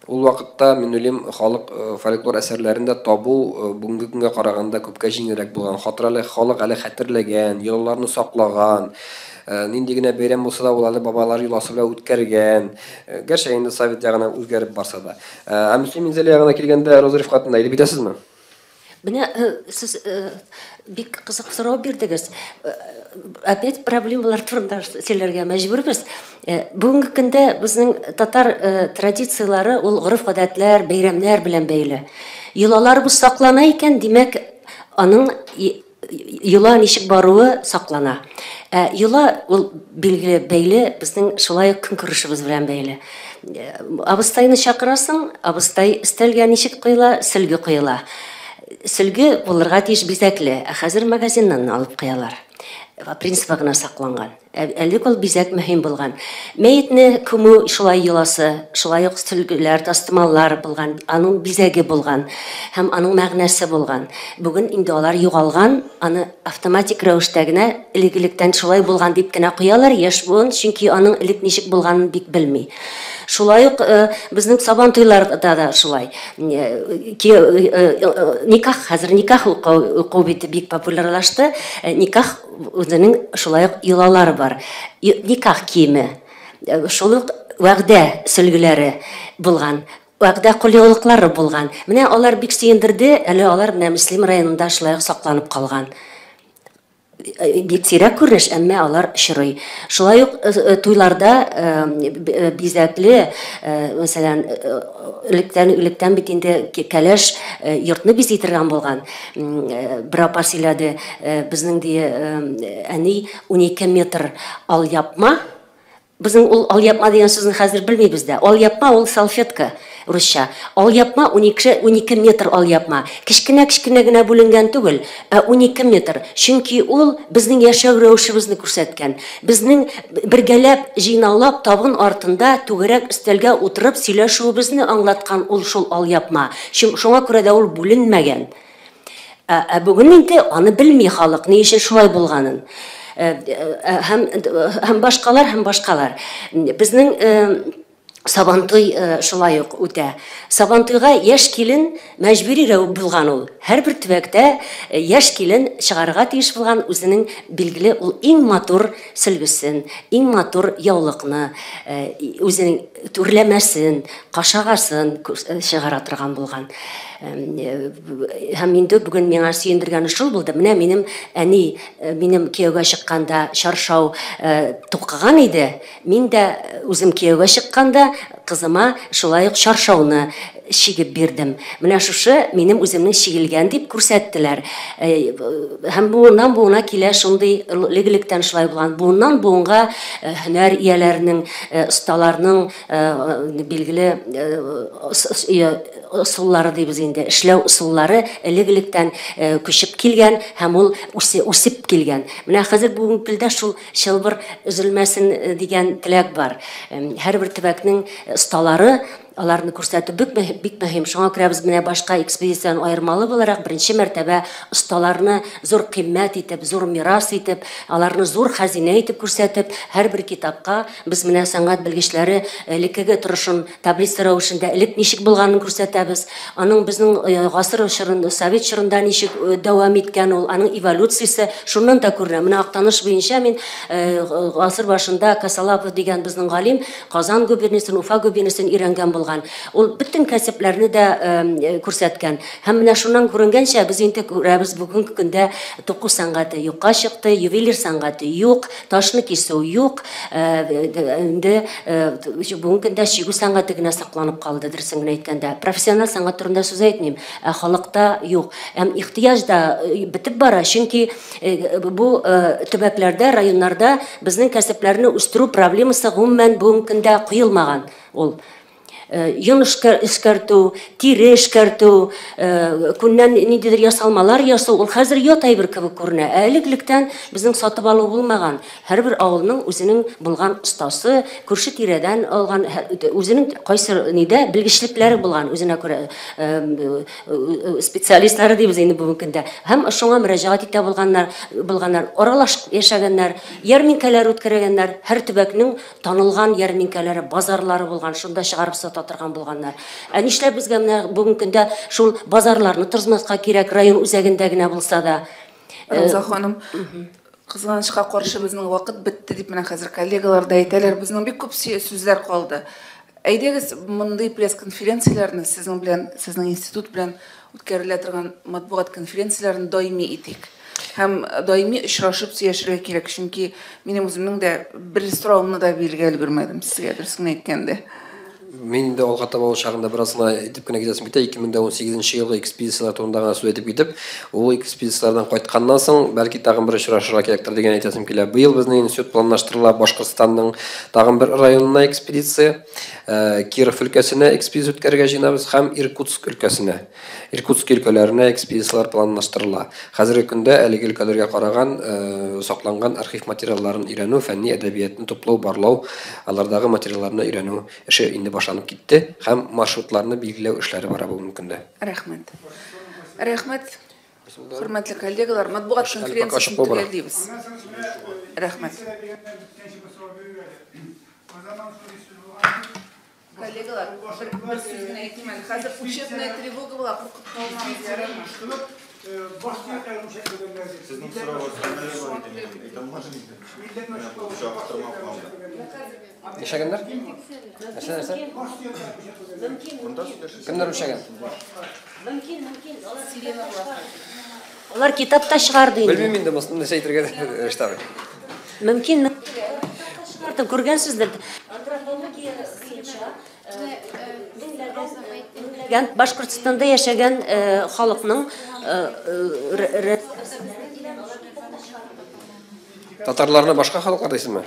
Ул вакытта, мин уйлыйм, халык фольклор әсәрләрендә табу бүгенге көнгә караганда күпкә җиңелрәк булган. Хатыр әле, халык әле хәтерләгән, йолаларны саклаган, нинди генә бәйрәм булса да, ул әле бабалар йоласы белән үткәргән. Гәрчә инде совет ягына үзгәреп барса да. Ә Мөслим Минзәлә ягына килгәндә, Роза Рифкатовна, әйтеп китәсезме? Менә сез бик кызык сорау бирдегез. Опять проблемалар турында сөйләргә мәҗбүрбез. Бүгенге көндә безнең татар традицияләре ул гореф-гадәтләр, бәйрәмнәр белән бәйле. Йолаларыбыз саклана икән, димәк, аның йола ничек баруы саклана. Ә йола ул билгеле бәйле безнең шулай ук көнкүрешебез белән бәйле. Абыстайны чакырасың, абыстай өстәлгә ничек куела, сөлге куела. Сөлге булырга тиеш бизәкле, ә хәзер магазиннан алып куялар. По принципы гына сакланган. Элек ул бизәк мөһим булган. Мәетне күмү шулай йоласы, шулай ук сөлгеләр, тастымаллар булган, аның бизәге булган һәм аның мәгънәсе булган. Бүген инде алар югалган, аны автоматик рәвештә генә элек-электән шулай булган дип кенә куялар яшь буын, чөнки аның элек ничек булганын бик белми. Шулай ук безнең сабан туйларда да шулай. Никах, хәзер никах уку бит бик популярлашты. Никах үзенең шулай ук йолалары бар. Никах киеме, шул ук вәгъдә сөлгеләре булган, вәгъдә кулъяулыклары булган. Менә алар бик сөендерде, әле алар менә Мөслим районында шулай ук сакланып калган. Бик сирәк күренеш, әмма алар очрый. Шулай ук туйларда бизәкле, мәсәлән, электән бит инде кәләш йортны бизи торган булган. Бер апа сөйләде, безнең ди әни 12 метр алъяпма. Безнең ул алъяпма дигән сүзне хәзер белмибез дә. Алъяпма ул салфетка русча. Алъяпма 12 метр алъяпма. Кечкенә-кечкенә генә бүленгән түгел, ә 12 метр. Чөнки ул безнең яшәү рәвешебезне күрсәткән. Безнең бергәләп җыйнаулап табын артында түгәрәк өстәлгә утырып сөйләшүебезне аңлаткан ул шул алъяпма. Шуңа күрә дә ул бүленмәгән. Ә бүген инде аны белми халык, ни өчен шулай булганын. Һәм башкалар, һәм башкалар. Безнең Сабантуй шулай ук үтә. Сабантуйга яшь килен мәҗбүри рәвеш булган ул. Һәрбер төбәктә яшь килен чыгарырга тиеш булган үзенең билгеле ул иң матур сөлгесен, иң матур яулыкны, үзенең түрләмәсен, кашагасын чыгара торган булган. Һәм инде бүген миңа сөендергәне шул булды. Менә минем әни минем кияүгә чыкканда чаршау тукыган иде. Мин дә үзем кияүгә чыкканда кызыма шулай ук чаршауны чигеп бирдем. Менә шушы минем үземнең чигелгән дип күрсәттеләр. Һәм буыннан буына килә шундый элек-электән шулай булган. Буыннан буынга һөнәр ияләренең, осталарның билгеле ысуллары дибез инде, эшләү ысуллары элек-электән күчеп килгән һәм ул үсеп килгән. Менә хәзер бүгенге көндә шул чылбыр өзелмәсен дигән теләк бар. Һәрбер төбәкнең осталары аларны күрсәтү бик мөһим. Шуңа күрә без менә башка экспедициядән аермалы буларак беренче мәртәбә осталарны зур кыйммәт итеп, зур мирас итеп, аларны зур хәзинә итеп күрсәтеп, һәрбер китапка без менә сәнгать белгечләре элеккеге торышын таблица рәвешендә элек ничек булганын күрсәтәбез. Аның безнең гасыр чорында, совет чорында ничек дәвам иткән ул, аның эволюциясе шуннан да күренә. Менә Актаныш буенча мин гасыр башында Косолапов дигән безнең галим Казан губерниясен, Уфа губерниясен өйрәнгән булган. Ул бөтен кәсепләрне дә күрсәткән. Һәм менә шуннан күренгәнчә без инде күрәбез, бүгенге көндә туку сәнгате юкка чыкты, ювелир сәнгате юк, ташны кисү юк, инде бүгенге көндә чигү сәнгате генә сакланып калды, дөресен генә әйткәндә. Профессиональ сәнгать турында сүз әйтмим, ә халыкта юк. Һәм ихтыяҗ да бетеп бара, чөнки бу төбәкләрдә, районнарда безнең кәсепләрне үстерү проблемасы гомумән бүгенге көндә куелмаган ул. Йон эшкәртү, тире эшкәртү, күннән ниндидер ясалмалар ясау, ул хәзер ят әйбер кебек күренә. Ә элек-электән безнең сатып алу булмаган. Һәрбер авылның үзенең булган остасы, күрше тирәдән алган, үзенең кайсы нидә белгечлекләре булган, үзенә күрә специалистлары дибез инде бүгенге көндә. Һәм шуңа мөрәҗәгать итә булганнар, аралашып яшәгәннәр, ярминкәләр үткәргәннәр, һәр төбәкнең танылган ярминкәләре, базарлары булган, шунда чыгарып сата торган булганнар. Ә нишләп безгә менә бүгенге көндә шул базарларны торгызмаска кирәк, район үзәгендә генә булса да? Рауза ханым, кызганычка каршы безнең вакыт бетте дип менә хәзер коллегалар да әйтәләр, безнең бик күп сүзләр калды. Әйдәгез, мондый пресс-конференцияләрне сезнең белән, сезнең институт белән үткәрелә торган матбугат конференцияләрен даими итик. Һәм даими очрашып сөйләшергә кирәк, чөнки минем үземнең дә бер соравымны да бирергә өлгермәдем сезгә, дөресен әйткәндә. Мин инде алга таба ул чагында бераз гына әйтеп кенә китәсем китә. 2018 елгы экспедицияләр турында гына сүз әйтеп китеп, ул экспедицияләрдән кайтканнан соң, бәлки тагын бер очрашырга кирәктер дигән әйтәсем килә. Быел безнең институт планлаштырыла Башкортстанның тагын бер районына экспедиция, Киров өлкәсенә экспедиция үткәрергә җыенабыз һәм Иркутск өлкәсенә. Иркутск өлкәләренә экспедицияләр планлаштырыла. Хәзерге көндә әлеге өлкәләргә караган сакланган архив материалларын өйрәнү, фәнни әдәбиятны туплау, барлау, алардагы материалларны өйрәнү эше инде башланып китте һәм маршрутларны билгеләү эшләре бара бүгенге көндә. Рәхмәт. Рәхмәт. Хөрмәтле коллегалар, матбугат конференциясен төгәллибез. Рәхмәт. Коллегалар, бер сүз генә әйтим әле. Хәзер учебная тревога була, куркып калмагыз, ярармы? Сезнең соравыгыз бар иде, мин әйтә алмадым инде. Нишләгәннәр? Нәрсә, нәрсә? Кемнәр үлчәгән? Мөмкин, мөмкин. Алар китап та чыгарды инде. Белмим инде, монысын нәрсә әйтергә Рәшит абый. Мөмкин, чыгарды, күргәнсездер. Антропология буенча меңләгән Башкортстанда яшәгән халыкның Татарларны башка халыклар дисезме?